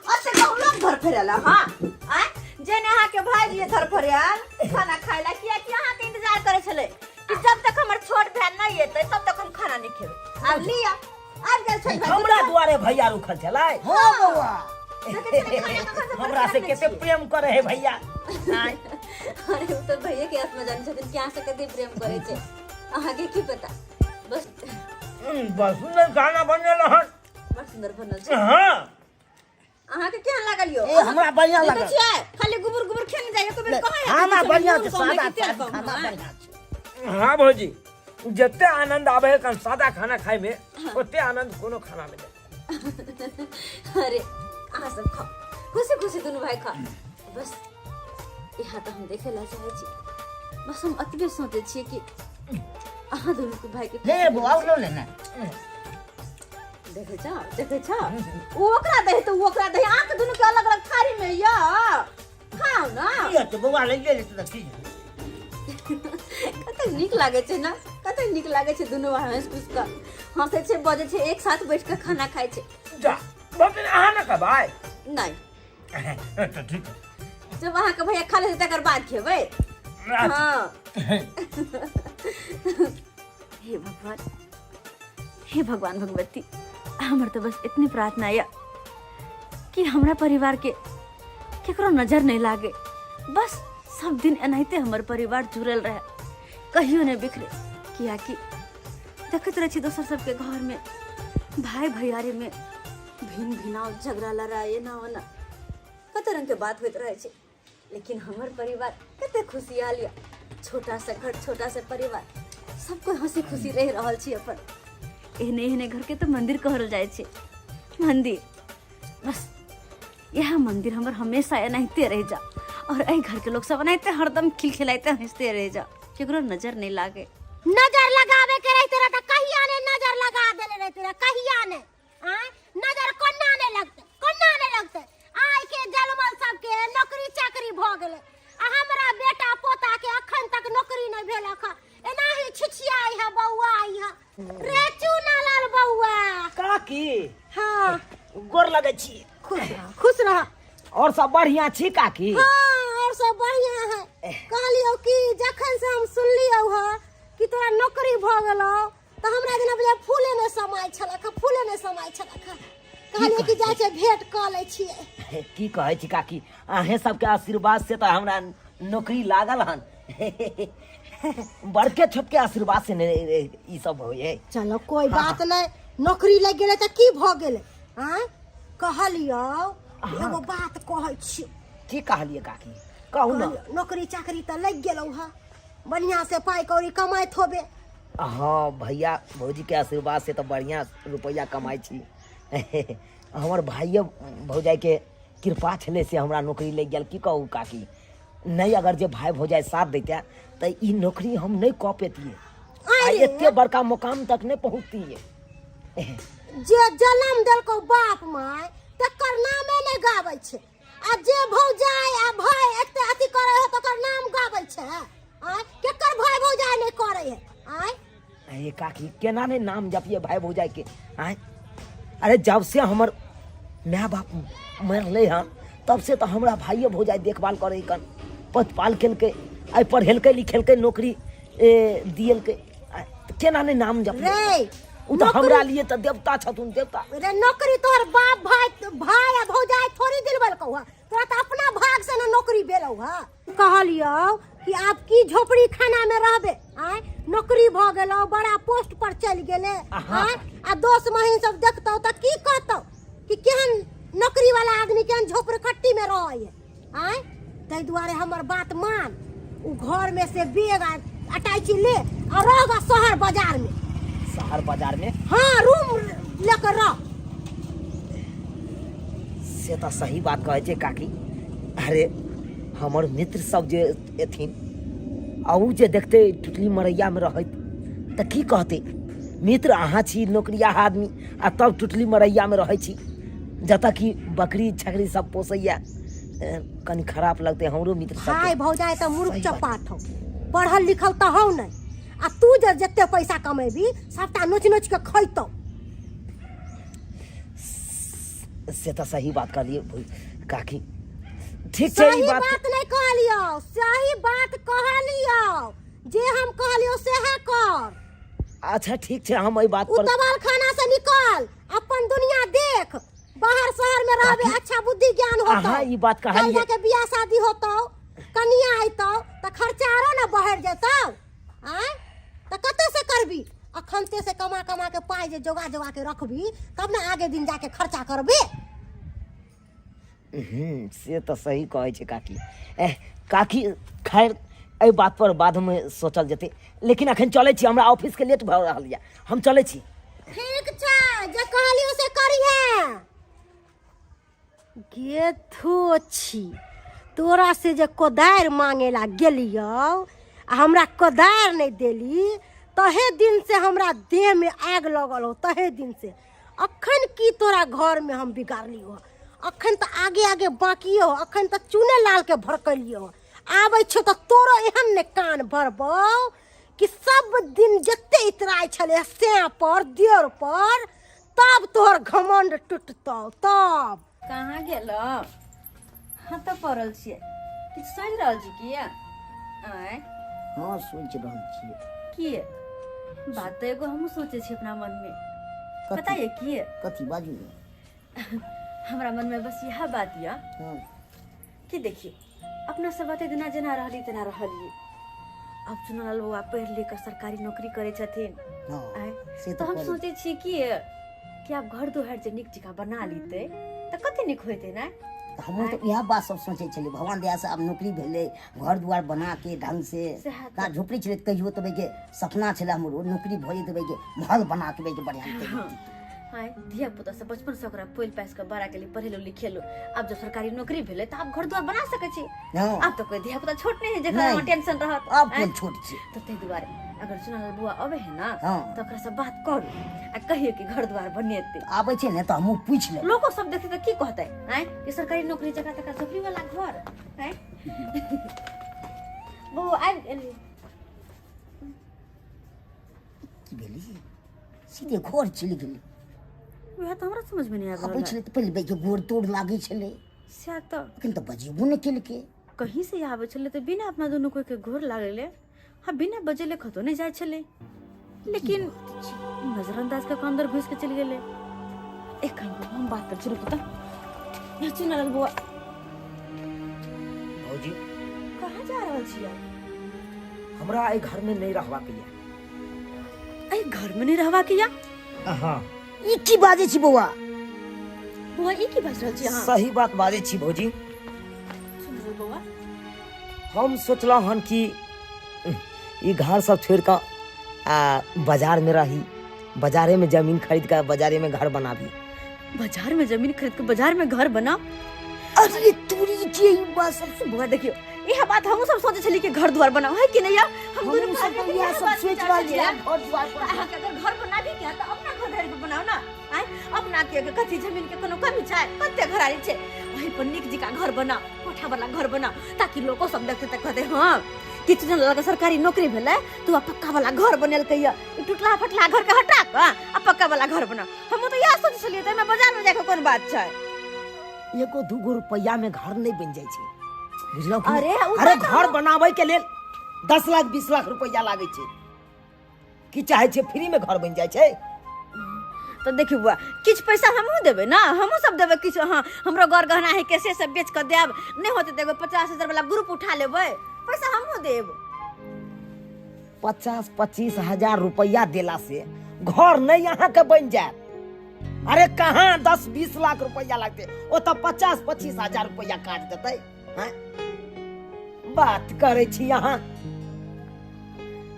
अच्छा कहू, लोक धरफड़ेला? हाँ, आँय जेना अहाँके भाईजी धरफड़ायल खाना खाय ला, कियाकि अहाँके इंतजार करै छलै कि जब तक हमर छोट भाय नहि एतै तब तक हम खाना नहि खेबै। आब लिअ, आबि गेल छोट भाय। हमरा दुआरे भैया रुकल छलै। हाँ बौआ। देखै छियै ने, खाना कखन से हमरा से परेशान कते छियै। प्रेम करे है भैया। आँय। अरे ओ तऽ भैया के आत्मा जानै छथिन कि अहाँ से कते प्रेम करै छै, अहाँके की पता बस। बड़ सुंदर खाना बनेल हन। बड़ सुंदर बनल छै। हाँ। अहाँके केहन लागल यौ? ए, हमरा बढ़िआँ देखै लागल। छियै, खाली गुबुर गुबुर खेने जाइए, एको बेर कहै खाना बढ़िआँ छै, सादा सादा सादा खाना बढ़िआँ छै। हाँ भौजी, जते आनंद आबे है कन सादा खाना खाय में, ओते आनंद कोनो खाना में नहीं। अरे अहाँ सब खाओ, खुशी खुशी दुनू भाई खाओ। बस यहाँ तऽ हम देखे ला चाहै छी, बस हम अतबे सोचै छियै कि अहाँ दुनू के भाई के ले बौआ, और लो लेना। देखै छ, देखै छ, ओ ओकरा दही तऽ ओ ओकरा दही, अहाँके दुनू के अलग अलग थारी में य खाओ ना। की हेतै बौआ, लैए लेतै तऽ की हेतै? कतेक नीक लागै छै ने, कतेक नीक लागै छै। दुनू भाई हँसि फुसि कऽ हँसै छै, बजै छै, एक साथ बैठ कऽ खाना खाइ छै। जा भौजी, अहाँ न खेबै? नहि। तऽ ठीक है। जब अहाँके भैया खा लेतै तकर बाद खेबै। हाँ। हे भगवान, हे भगवान भगवती, हमर तऽ बस इतनी प्रार्थना यऽ कि हमरा परिवार के केकरो नजर नहीं लागे, बस सब दिन एनाहिते हमर परिवार जुड़ल रहे, कहियो नहीं बिखरे। कियाकि देखैत रहै छी दोसर सबके घर में भाई भैयारी में भिन भिनाव, झगड़ा लड़ाई, एना ओना कते रंग के बात होइत रहै छै, लेकिन हमर परिवार कते खुशहाल यऽ। छोटा सा घर, छोटा सा परिवार, सब कोई हंसी खुशी रहि रहल छी अपन। एहने एहने घर के तऽ मंदिर कहल जाइ छै, मंदिर। बस इएह मंदिर हमर हमेशा एनाहिते रहि जा और एहि घर के लोग सब एनाहिते हरदम खिलखिलाइते हंसते रहि जा, केकरो नजर नहीं लागे। नजर लगावे के रहते रह त कहिया ने नजर लगा देले रहते रह, कहिया ने। आय नजर कोना ने लगते, कोना ने लगते। आय के जलमल सबके नौकरी चाकरी भ गेले आ हमरा बेटा पोता के अखन तक नौकरी नहीं भेल। अखन एनाही छिछियाई है बौआ आई है रे चूना लाल बौआ। काकी। हाँ। गोर लगै छी। खुश रह, खुश रह। और सब बढ़िया छी काकी? हाँ, और सब बढ़िया है। कहलियौ कि जखन से हम सुनलियौ ह कि तोरा नौकरी भ गेलौ तऽ हमरा जेना बुझाइ फूले नहि समाय छलक, फूले नहि समाय छलक। कहलियै कि जाइ छै भेंट कऽ लै छियै। की कहै छी काकी, अहें सबके आशीर्वाद से तऽ हमरा नौकरी लागल हन। बड़के छोटके आशीर्वाद से ने ई सब होइ है। चलो कोई बात नहीं, नौकरी लग गेलै तऽ की भऽ गेलै? आँय कहलियौ, एगो बात कहै छी। की कहलियै काकी, कहू ने। कहलियौ, नौकरी चाकरी तऽ लागि गेलौ हँ, बढ़िआँ से पाइ कौड़ी कमाइत होबे। हाँ, भैया भौजी के आशीर्वाद से तऽ बढ़िया रुपैआ कमाइ छी। हमर भाइये भौजाई के कृपा छलै से हमरा नौकरी लागि गेल। की कहू काकी, नहि अगर जे भाई भौजाई साथ दैते तऽ ई नौकरी हम नहि कऽ पेतियै आ अरे। एते बड़का मुकाम तक नहि पहुँचतियै। जे जन्म देलकौ बाप माय तकर नामे नहि गाबै छै आ जे भौजाई आ भाय एते अथी करै है तकर नाम गाबै छै। आँय केकर भाय भौजाई नहि करै है? आँय अरे काकी, केना नहि नाम जपिए भाई भौजाई के? आँय अरे जब से हमर माय बाप मरलै हन तब से तऽ हमरा भाइये भौजाई देखभाल करै कन, प्रतिपाल केलकै, आइ पढ़ेलकै लिखेलकै, नौकरी ए, दियलकै। आँय, तऽ केना नहि नाम जपिए? रे ओ तऽ हमरा लिए तऽ देवता छथुन, देवता। रे नौकरी तोहर बाप भाय भाय आ भौजाई थोड़ी दिलबलकौ हँ, तोरा तऽ अपना भाग से ने नौकरी भेलौ हँ। कहलियौ कि आब की झोपड़ी खाना में रहबे? आँय नौकरी भऽ गेलौ, बड़ा पोस्ट पर चलि गेले। आँय आ दोस्त महीन सब देखतौ तऽ की कहतौ कि केहन नौकरी वाला आदमी केहन झोपड़खट्टी में रहै है? आँय ताहि दुआरे हमर बात मान, उ घर में से बैग आ अटैची ले आ रह गा शहर बाजार में। शहर बाजार में? हाँ, रूम लेकर रह। से तऽ सही बात कहै छै काकी। अरे हमर मित्र सब जे एथिन आ उ जे देखतै टुटली मरैयामे रहैत तऽ की कहतै? मित्र अहाँ छी नौकरिया आदमी आ तब टुटली मरैयामे रहै छी, जतऽ कि बकरी छकरी सब पोसैया, कनि खराब लगतै हमरो मित्र सबके। भाय भौजाई तऽ मूर्ख सही बात। चपाट हौ, पढ़ल लिखल तऽ हौ नहि आ तू जे जते पैसा कमेबी सबटा नोच नोच के खैतौ। से तऽ सही बात कहलियै काकी, ठीक छै। सही ई बात बात नहीं कहलियौ, सही बात कहलियौ, जे हम कहलियौ सेहे कर। अच्छा ठीक छै, हम एहि बात उ पर तबाल खाना से निकल, अपन दुनिया देख, बाहर शहर में रहबे काकी, अच्छा बुद्धि ज्ञान होतौ। अहाँ ई बात कहलियै। कल जाके बियाह शादी होतौ, कनिया अयतौ तऽ खर्चा आरो ने बढ़ि जेतौ। आँय, तऽ कतऽ से करबी? अखन ते से कमा कमा के पाइ जे जोगा जोगा के रखबी तब ने आगे दिन जाके खर्चा करबी। से तऽ सही कहै छै काकी। एह काकी, खैर एहि बात पर बादमे सोचल जेतै, लेकिन अखन चलै छी, हमरा ऑफिसके लेट भऽ रहल यऽ, हम चलै छी। ठीक छै, जे कहलियौ से करिहे। गे थो छी, तोरा से जे कोदारि मांगे ला गेलियौ आ हमरा कोदारि नहि देली, तहे दिन से हमरा देह में आगि लगल हो, तहे दिन से। अखन की तोरा घर में हम बिगाड़लियौ? अखन तऽ आगे आगे बाकिए हो, अखन तऽ चूने लाल के भड़कलियौ। आबै छौ तऽ तोरो एहन ने कान भरबौ कि सब दिन जते इतराइ छलै से पर देर पर, तब तोहर घमंड टूटतौ तब। कहाँ गेलो? हाँ तऽ पड़ल छियै, किछु सोचि रहल छी किया? आँय? हँ, सोचि रहल छियै। किए? बात तऽ एगो हमहूँ सोचै छी अपना मनमे। कथी? पता ये किए? कथी, बाजू ने। हमरा मनमे बस इएह बात यऽ कि देखियौ, अपना सब एते दिना जेना रहली तेना रहलियै। आब चुनालाल बौआ पढ़ि लिख कऽ सरकारी नौकरी करै छथिन। आँय, से तऽ हम करै। सोचै छियै कि कि आब घर दुआरि जे नीक जकाँ बना लितै तऽ कते नीक होइतै ने? तऽ हमहूँ तऽ इएह बात सब सोचै छलियै, भगवान दयासँ आब नौकरी भेलै, घर दुआर बना के ढंग से। सएह तऽ। का झोपड़ी छलै, कहियो तऽ के सपना छलै हमरो, नौकरी भऽ जेतै के महल बना के के बढ़िआँ। आँय, धिया पुता सब बचपन से ओकरा पोलि पासि कऽ बड़ा केली, पढ़ेलहुँ लिखेलहुँ। आब जब सरकारी नौकरी भेलै तऽ आब घर दुआर बना सकै छी। आब तऽ कोई धिया पुता छोट नहि है जेकरा नहि। टेंशन रहत। आब आँय? कोन छोट छै? तऽ ताहि दुआरे अगर चुनालाल बौआ अबै है ने तऽ ओकरा से बात करू आ कहियो कि घर दुआर बनेतै। आबै छै ने तऽ हमहूँ पूछि लेबै। लोको सब देखतै तऽ की कहतै? आँय, कि सरकारी नौकरी जकरा तकरा झोपड़ी वाला घर। आँय बौआ, आबि गेली? की भेलै, सीधे घर चलि गेलै? वएह तऽ हमरा समझ में नहीं आबि आबै रहल। छलै तऽ पहिले बैके गोड़ तोड़ लागै छलै। सएह तऽ। एखन तऽ बजेबो नहि केलकै। कहीं से आबै छलै तऽ बिना अपना दुनू कोई के घोर लागलै। हाँ, बिना बजेले कतौ नहि जाइ छलै, लेकिन नजरअंदाज कऽ के अंदर घुसि के चलि गेलै। एक काम करू, हम बात करै छी, रुकू तऽ। चुनालाल बौआ। भौजी। कहाँ जा रहल छियै? हमरा एहि घर में नहीं रहबाक यऽ। एहि घर में नहीं रहबाक यऽ? हाँ। ई की बाजै छी बौआ? बौआ, ई की बाजि रहल छी अहाँ? सही बात बाजै छी भौजी। सुनू बौआ। हम सोचलहुँ हन कि ई घर सब छोड़ि कऽ आ बाजार में रही, बाजारे में जमीन खरीद कऽ बाजारे में घर बनाबी। बाजार में जमीन खरीद के बाजार में घर बनाओ? अरे तोरी के ई बात सब। बौआ देखियो, इह बात हमहूँ सब सोचै छली कि घर द्वार बनाओ है कि नहीं यार? हम दुनू हमहूँ भाई सब तऽ बहिन इएह इएह सब बात सोचि विचार रहल छियै छलियै। घर द्वार पर। अहाँके अगर घर बनाबी के तऽ अपना घर घर पर बनाओ ना। आँय, अपना के कथी जमीन के कोनो कमी छै? कते घरारी छै, वहीं पर नीक जकाँ घर बनाओ, कोठा वाला घर बनाओ, ताकि लोको सब देखते तऽ कहते हँ किछु जन लग सरकारी नौकरी भेलै तऽ ओ पक्का वाला घर बनेलकै यऽ। ई टूटला फटला घर के हटा कऽ आ पक्का वाला घर बनाओ। हमहूँ तऽ इएह सोचै छलियै, तऽ एहिमे बाजार में जाके कोन बात छै? एगो दूगो रुपैआ में घर नहीं बन जाइ छै, बुझलहुँ कि अरे, नहि? उ अरे बात घर बनाबै के लेल 10 लाख 20 लाख रुपैआ लागै छै। की चाहै छै, फ्री में घर बनि जाइ छै? तऽ देखियौ बौआ, किछु पैसा हमहूँ देबै ने, हमहूँ सब देबै किछु। हाँ, हमरो गर गहना है के से सब बेच कऽ देब। नहि होतै तऽ एगो 50,000 वाला ग्रुप उठा लेबै, पैसा हमहूँ देब। 25-25 हजार रुपैआ देला से घर नहीं अहाँके बनि जायत। अरे कहाँ 10-20 लाख रुपैआ लगतै, ओतऽ 50-25 हजार रुपैआ काट देतै। हैं? बात करै छी अहाँ।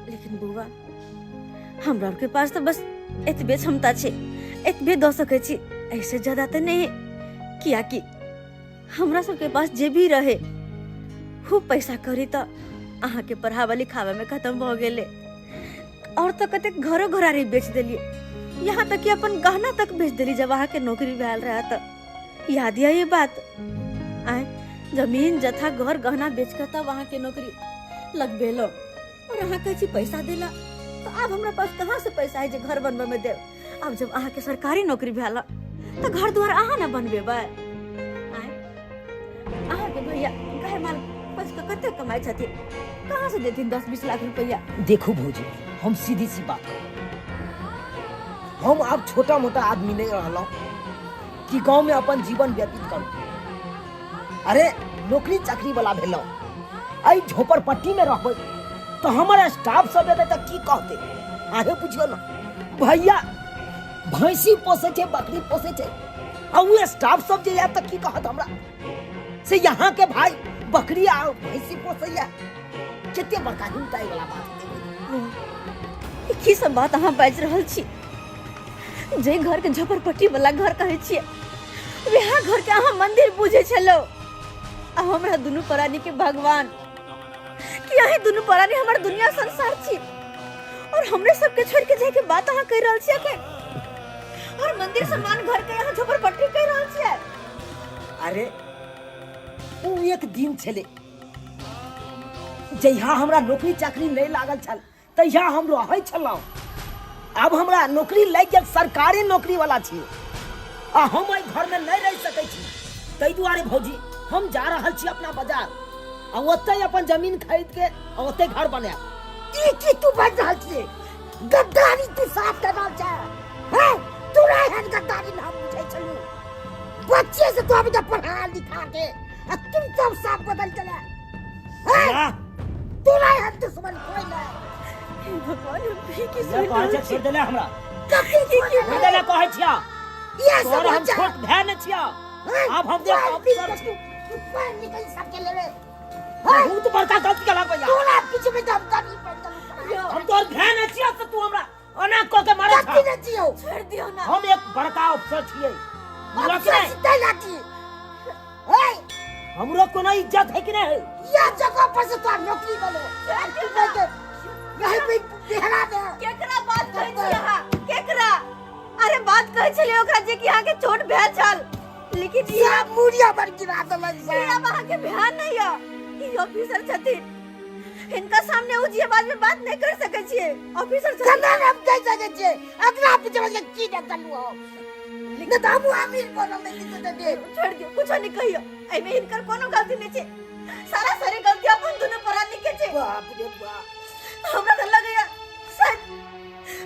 लेकिन बौआ, हमरा आरके पास तऽ बस एतबे क्षमता छै, एतबे दऽ सकै छी, एहिसँ ज्यादा तऽ नहि, कियाकि हमरा सबके पास जे भी रहे खूब पैसा करी तऽ अहाँके पढ़ाबऽ लिखाबऽमे खतम भऽ गेलै। और तऽ कतेक घरो घरारी बेच देलियै, यहाँ तक कि अपन गहना तक बेच देली जब अहाँके नौकरी भेल रहे। तऽ याद यऽ ई बात? आँय, जमीन जथा घर गहना बेच कऽ तब अहाँके नौकरी लगबेलहुँ और अहाँ कहै छी पैसा देला। तऽ आब हमरा पास कहाँ से पैसा है जे घर बनबै में देब। आब जब अहाँके सरकारी नौकरी भेल तऽ घर दुआर अहाँ ने बनबेबै। आँय, अहाँके भैया गाय माल पोसि कऽ कते कमाइ छथिन, कहाँ से देथिन 10-20 लाख रुपैआ? देखू भौजी, हम सीधी सी बात कहू, हम आब छोटा मोटा आदमी नहीं रहलहुँ कि गाँव में अपन जीवन व्यतीत करू। अरे नौकरी चाकरी वाला भेलहुँ, एहि झोपड़पट्टी में रहबै तऽ हमर स्टाफ सब एतै तऽ की कहतै? अहें बुझियौ ने, भैया भैंसी पोसै छै, बकरी पोसै छै, आ ओ स्टाफ सब जे आयत तऽ की कहत हमरा से यहाँ के भाई बकरी आ भैंसी पोसैया। कते बड़का हिंसाई वाला बात हेतै। ई की सब बात अहाँ बाजि रहल छी? जे घर के झोपड़पट्टी वाला घर कहै छियै, वएह घर के अहाँ मंदिर बुझै छलहुँ, आ हमरा दुनू प्राणी के भगवान। कि अहीं दुनू प्राणी हमर दुनिया संसार छी, और हमरे सबके छोड़ के जाय के बात अहाँ कहि रहल छी अखन, और मंदिर समान घर के अहाँ झोपड़पट्टी कहि रहल छियै। अरे ओ एक दिन छलै जहिया हमरा नौकरी चाकरी नहीं लागल छल, तहिया हम रहै छलहुँ। आब हमरा नौकरी लागि गेल, सरकारी नौकरी वाला छी, आ हम एहि घरमे नहीं रहि सकै छी। ताहि दुआरे भौजी हम जा रहल छी अपना बाजार, आ ओतहि अपन जमीन खरीद के आ ओतहि घर बनायब। ई की तू बाजि रहल छियै? गद्दारी तू साफ कर रहल छै। हैं, तोरा एहन गद्दारी ना बुझै छलू बच्चे से, तो अभी तक पढ़ा लिखा के, आ तुम सब साफ बदल चले। हैं, तोरा एहन दुश्मन कोई नहीं। हे भगवान, हम भी की भैया सुनि कहै रहल छै छी? छोड़ि देले हमरा। कथी छोड़ि देले कहै छिया? ये सब तोहर हम बच्चा। छोट भाय ने छिया। हैं? आब हम देख चल, अफसर छी। तू पढ़ निकल सबके लेवे। बहुत बड़का गलती केलक भैया। तोरा पीछे में दम दम पड़ गेलौ। हम तोहर भाय ने छिया से तू हमरा ओना कऽ के मारै कथी छह? ने छियौ? छोड़ि दियौ ना। हम एक बड़का अफसर छियै, बुझलक अफसर नहि? सिद्धे लाठी। हे, हमरो कोनो इज्जत है कि नहीं है? यह जगह पर से तोरा नौकरी बनो। तू नहीं के यहीं पे बिहरा दे। केकरा बात कहै छी अहाँ? केकरा? अरे बात कहै छलियै ओकरा जे कि अहाँके चोट भेल छल, लेकिन ई सब मुड़िया पर गिरा देलक ई सब। आब अहाँके ध्यान नहि यऽ। ई ऑफिसर छथिन, हिनका सामने ओ जे बात में बात नहीं कर सकै छियै। ऑफिसर छथिन। कना हम कहि सकै छियै? अपना पीछे वाला की ने चलू हो। ने तऽ हमहूँ अमीर बनल नहीं किछु तऽ देब। छोड़ दियौ, कुछो नहीं कहियौ, एहिमे हिनकर कोनो गलती नहीं छै। सारा सारी गलती अपन दुनू प्राणी के छै। बाप रे बाप। हमरा तऽ लगैया शायद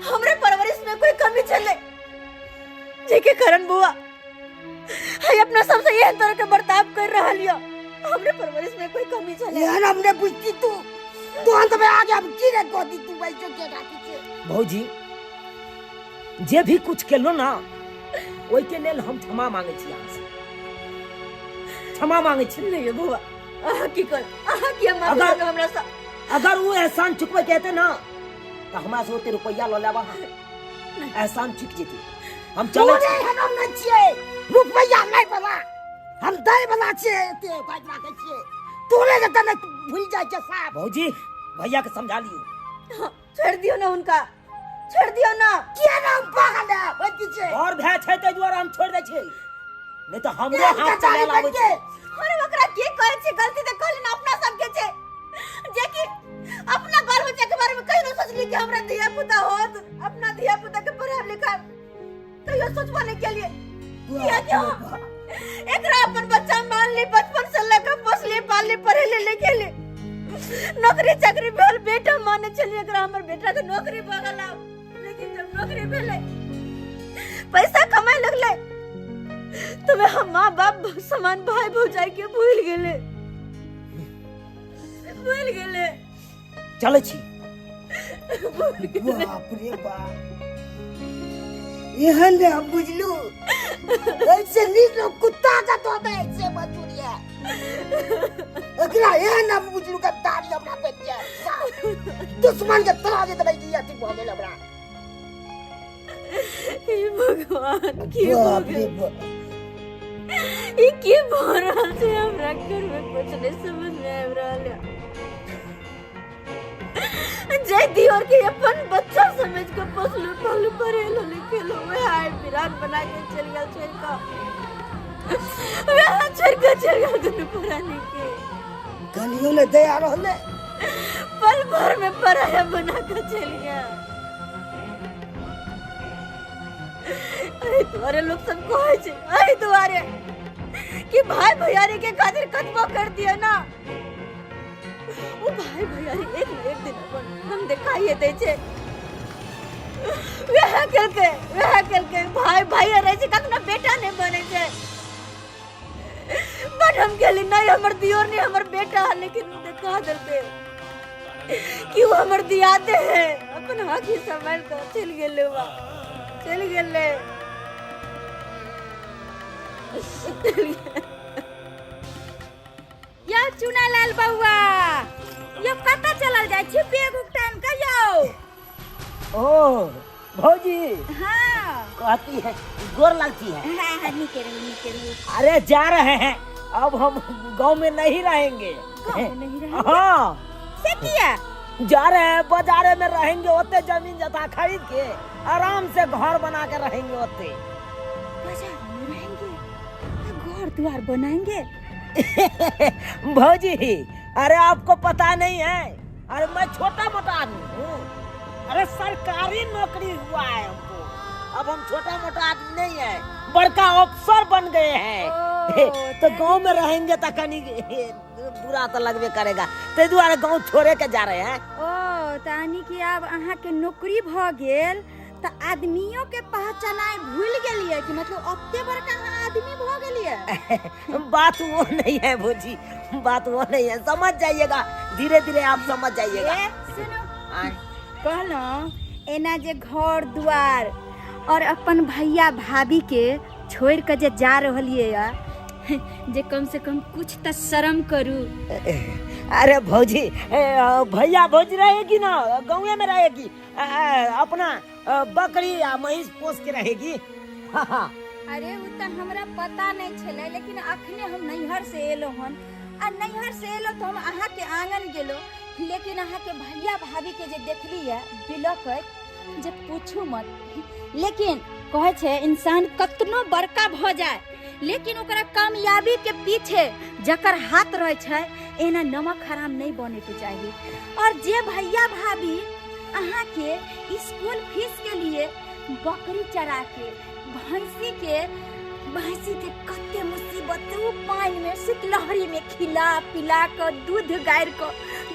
हमरे परवरिश में कोई कमी छलै, जेके कारण बुआ है अपना सबसे एहन तरह के बर्ताव कर रहल यऽ। हमरे परवरिश में कोई कमी छलै। एहन हमने बुझती तू तोहन तऽ आगे हम की रे कहती तू बैसो के राखी छै। भौजी जे भी कुछ केलो ना, ओहिके लेल हम क्षमा मांगे छी अहाँ से, क्षमा मांगे छी। नहीं बुआ, अहाँ की कर, अहाँ किया माफी मांगब हमरा से? अगर वो एहसान चुकबै के हेतै ना तऽ हमरा से ओते रुपैआ लऽ लेब अहाँ, एहसान चुक जेतै। हम चलै तोरे छी। एहन हम नहि छियै रुपैआ लै बला, हम दै बला छियै, एते बात राखै छियै। तोरे जे तने भूलि जाइ छै साफ। भौजी भैया के समझा लियौ। हाँ, छोड़ दियौ ना हुनका, छोड़ दियौ ना। किया ना हम पागल है ओहि पीछे? और भय छै ताहि दुआरे हम छोड़ि दै छियै, नहि तऽ हमरो एहन हाथ कचारी चलायल आबै बनि के। छै। अरे ओकरा की कहै छी? गलती तऽ कहली ना अपना सबके छै, जे कि अपना बाल बच्चा के बारे में कहियो नहीं सोचली कि हमरा धिया पुता होत, अपना धिया पुता के पढ़ाब लिखाब कहियो सोचबो नहीं केलिए। किया कि हम एकरा अपन बच्चा मान ली, बचपन से लेकर पोसली पालली, पढ़ेली लिखेली, नौकरी चाकरी भेल बेटा माने छलिए एकरा, हमर बेटा के नौकरी भऽ गेल आब। लेकिन जब नौकरी भेलै, पैसा कमाए लगलै, तो वह हम माँ बाप समान भाई भौजाई के भूल गेले, भूल गेले। चलै छी। भूल गेले। बाप रे बाप, एहन ने हम बुझलू ऐसे नीक लोग कुत्ता का तो दे ऐसे मजूरिया एकरा। एहन हम बुझलू गद्दारी हमरा बन जाए, दुश्मन के तरह जे दबाई दिया थी भऽ गेल हमरा। हे भगवान, की भऽ बाप रे गेल? बाप। ई की भऽ रहल छै हमरा घर में? कुछ नहीं समझ में आबि रहल है। जय दियोर के अपन बच्चा समझ के पोसलू पालू, पढ़ेलू लिखेलू, वह आइ बिरान बना के चल गेल, छोड़ के वह छोड़ के चल गेल दुनू प्राणी के। गलियो ने दया रहले। पल भर में पराया बना के चल गया। अरे तुम्हारे लोग सब कहै छै एहि दुआरे कि भाई भैयारी के खातिर कतबो कर दिया ना, ओ भाई भैयारी एक न एक दिन अपन हम देखाइए दै छै। वएह केलकै, वएह केलकै। भाई भाई रहै छै, कखनो बेटा नहि बनै छै। बट हम कहली नहीं हमर दियोर नहीं हमर बेटा है, लेकिन उ देखा देलकै कि वो हमर दियादे है। अपन आँखि संभाल कऽ चलि गेलै, बा चलि गेलै। यौ चुनालाल बौआ, यौ कतऽ चलल जाइ छी बेग उग टाइम के यौ? ओ भौजी। हाँ। कहती है गोर लगती है। हाँ हाँ, नीके रहू नीके रहू। अरे जा रहे हैं, अब हम गांव में नहीं रहेंगे। गाँव में नहीं रहेंगे? हाँ। से किया? जा रहे हैं बाजारे में रहेंगे, ओते जमीन जथा खरीद के आराम से घर बना के रहेंगे ओते। बाजार में रहेंगे, घर द्वार बनाएंगे? भौजी अरे आपको पता नहीं है, अरे मैं छोटा मोटा आदमी हूँ, अरे सरकारी नौकरी हुआ है हमको, अब हम छोटा मोटा आदमी नहीं है, बड़का अफसर बन गए हैं। तो गांव में रहेंगे तो कनी बुरा तो लगबे करेगा, ते दुआरे गांव छोड़े के जा रहे हैं। ओ तानी कि आब अहाँ के नौकरी भ गेल त आदमियों के पहचानाय भूल गेलिए कि मतलब ओते बड़का अहाँ आदमी भ गेलिए? बात वो नहीं है भौजी, बात वो नहीं है, समझ जाइएगा धीरे धीरे आप समझ जाइएगा। ए, सुनो कहलहुँ एना जे घर द्वार और अपन भैया भाभी के छोड़ के जे जा रहलिए या, जे कम से कम कुछ त शर्म करू। अरे भौजी, भैया भौजी रहेगी ना, गाँवे में रहेगी, अपना बकरी या महींस पोस के रहेगी। हाँ। अरे उ त हमरा पता नहीं छलै, लेकिन अखने हम नैहर से एलो हन, आ नैहर से एलो तो हम अहाँ के आंगन गेलो, लेकिन अहाँ के भैया भाभी के जे देखली है बिलकैत जे पूछू मत। लेकिन कहै छै इंसान कतनो बड़का भ जाए, लेकिन ओकरा कामयाबी के पीछे जकर हाथ रहै छै एना नमक हराम नहीं बने के चाही। और जे भैया भाभी अहाँ के स्कूल फीस के लिए बकरी चरा के भैंसी के कते मुसीबत उ पानि में शीतलहरी में खिला पिला के दूध गारि के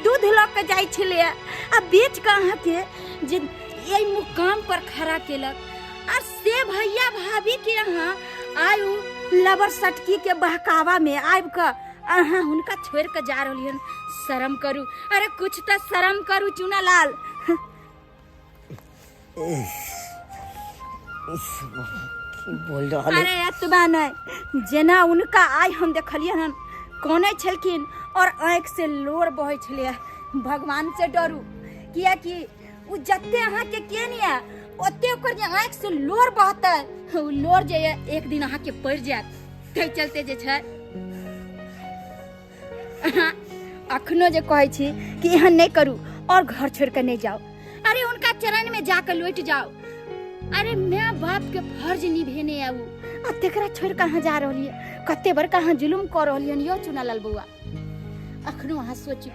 दूध लऽ के जाइ छलै आ बेच के अहाँ के जे एहि मुकाम पर खड़ा केलक, आ से भैया भाभी के अहाँ आयु लबर सटकी के बहकावा में आबि के अहाँ हुनका छोड़ के जा रहलियन। शर्म करू, अरे कुछ तऽ शर्म करू चुनालाल। की बोल रहल है? अरे एतबा नहीं, जेना उनका आइ हम देखलियै हन कनै छलखिन और आँखि से लोर बहै छलै। भगवान से डरू, कियाकि उ जते अहाँके केने यऽ ओते ओकर जे आँखि से लोर बहतै उ लोर जे यऽ एक दिन अहाँके पड़ि जायत। ताहि चलते जे छै अहाँ अखनो जे कहै छी कि एहन नहि करू और घर छोड़ के नहीं जाओ, अरे उनका चरण में जाकर लौट जाओ। अरे माय बाप के फर्ज निभेने आऊ, आ तेकरा छोड़ के अहाँ जा रहलियै, कते बड़का अहाँ जुलुम कऽ रहलियन यौ चुनालाल बौआ। अखनो अहाँ सोचू,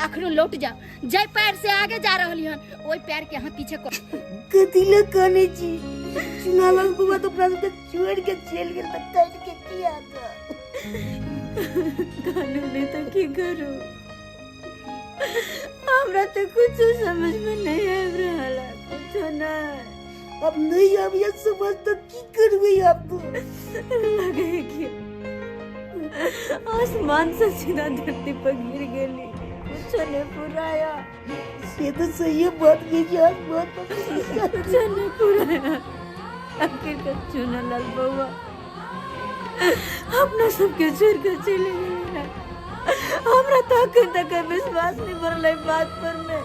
अखनो लौट जाओ, जाहि पैर से आगे जा रहलियन ओहि पैर के अहाँ पीछे कऽ। कथी लए कानै छी? चुनालाल बौआ तऽ अपना सबके छोड़ि के चलि गेल तऽ कानि के की हैत? कानू नहि तऽ की करू, हमरा तऽ कुछो समझ में नहीं आबि रहल है, कुछो नहीं। अब नहीं आबैया समझ तऽ की करबै आब? लगे है कि आसमान से सीधा धरती पर गिर गेली, कुछो नहीं पुराया। से तऽ सही बात कहै छी, आसमान पर सीधा कुछो नहीं पुराया। आखिर चुनालाल बउआ अपना सबके छोड़ के चले गेलै। हमरा तऽ अखन तक विश्वास नहीं भरल बात पर में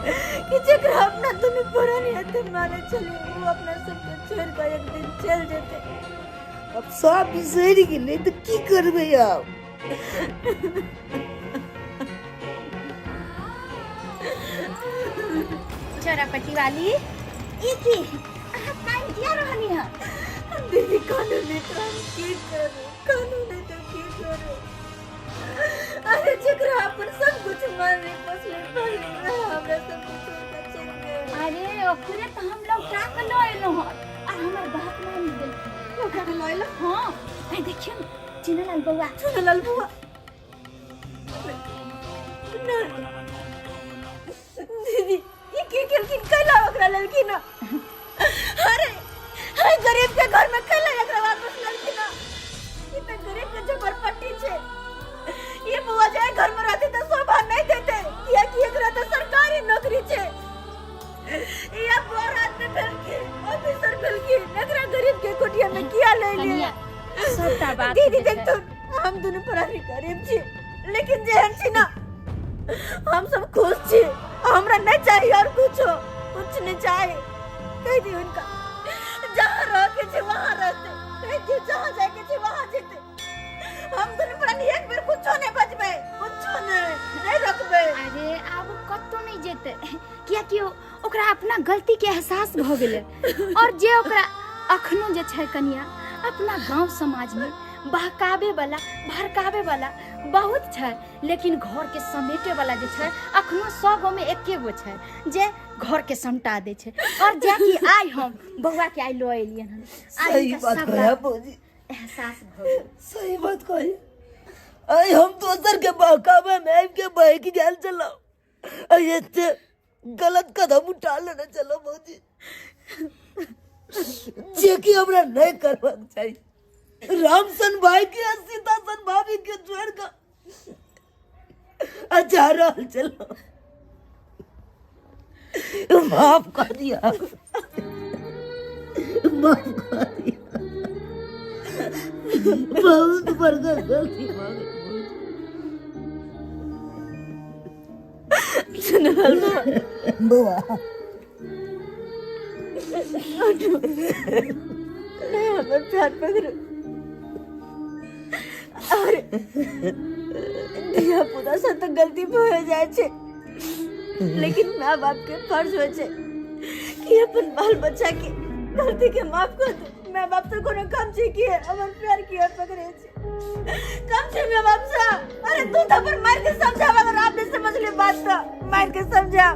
कि जकरा अपना दुनू पढ़ल हेतै माने छलियै ओ अपना सबके छोड़ के एक दिन चलि जेतै। अब सब बिसरि गेलै तऽ की करबै आब? चोरापट्टी वाली ई की अहाँ कान किया रहली हन? दीदी कानू नहीं तो हम की करू, कानू नहीं तो की करू। अरे जेकरा अपन सब कुछ मान ले पोसले पालले वएह हमरा सब कुछ छोड़ के चलि गेल। अरे ओकरे तऽ हम लौटा के लऽ एलहुँ हन आर हमर बात मानि गेलखिन। लौटा के लऽ एलहुँ? हँ, आइ देखियौ ने चुनेलाल बौआ। चुनेलाल बौआ नहि दीदी, ई की केलखिन? कैला ओकरा लेलखिन? अरे हाय, गरीब के घर में कैला एकरा वापस लेलखिन? ई त गरीब के झोपड़पट्टी छै। ये बुआ जाए घर में रहते तो शोभा नहीं देते, किया कि एकरा तो सरकारी नौकरी छै। ये बड़ आदमी भेलखिन, ऑफिसर भेलखिन, एकरा गरीब के कुटिया में किया ले लिए? कनिया, सबटा बात दीदी जे छै। देखतो, हम दुनू प्राणी गरीब छी, लेकिन जेहन छी ना हम सब खुश छी। हमरा नहीं चाहिए और कुछो, कुछ नहीं चाहिए। कह दी उनका जहाँ रह के छे वहाँ रहते, कह दी जहाँ जाए के छे वहाँ जेते। हम दुनू प्राणी एक बेर कुछो नहीं बचबे, कुछो नहीं, नहीं रखबे। अरे आब कतौ नहीं जेते, कियाकि ओकरा अपना गलती के एहसास भऽ गेलै। और जे ओकरा अखनो जे छै कनिया, अपना गांव समाज में बहकावे वाला भड़कावे वाला बहुत छै, लेकिन घर के समेटे वाला जे छै अखनो 100 गो में एके गो छै जे घर के समटा दै छै। और जेकि आइ हम बौआ के आइ लऽ एलियन हन, आइ सही हिनका बात सब कहै भौजी, एहसास भऽ गेल। सही बात कहै। आइ हम दोसर के बहकावे में आबि के बहकि गेल छलहुँ, आइ एते गलत कदम उठा लेने छलहुँ भौजी, जे कि हमरा नहीं करबाक चाही। रामसन भाई के आ सीतासन भाभी के छोड़ के आ जा रहल छलहुँ। माफ कर दिया, माफ कर दिया, बहुत बड़का गलती भऽ गेल। बौआ नहीं, हमर प्यार पकड़ो। अरे धिया पुता से तो गलती भऽ जाइ छै, लेकिन माँ बाप के फर्ज होइ छै कि अपन बाल बच्चा के गलती के माफ कर दे। माँ बाप से कोनो कम छै कि हमर प्यार किया पकड़े छै? कम छै माँ बाप से? अरे तू तो पर मार के समझा, अगर आप नहीं समझ ले बात तो मार के समझा,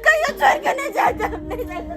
कहियो छोड़ के नहीं जाता, नहीं जाता।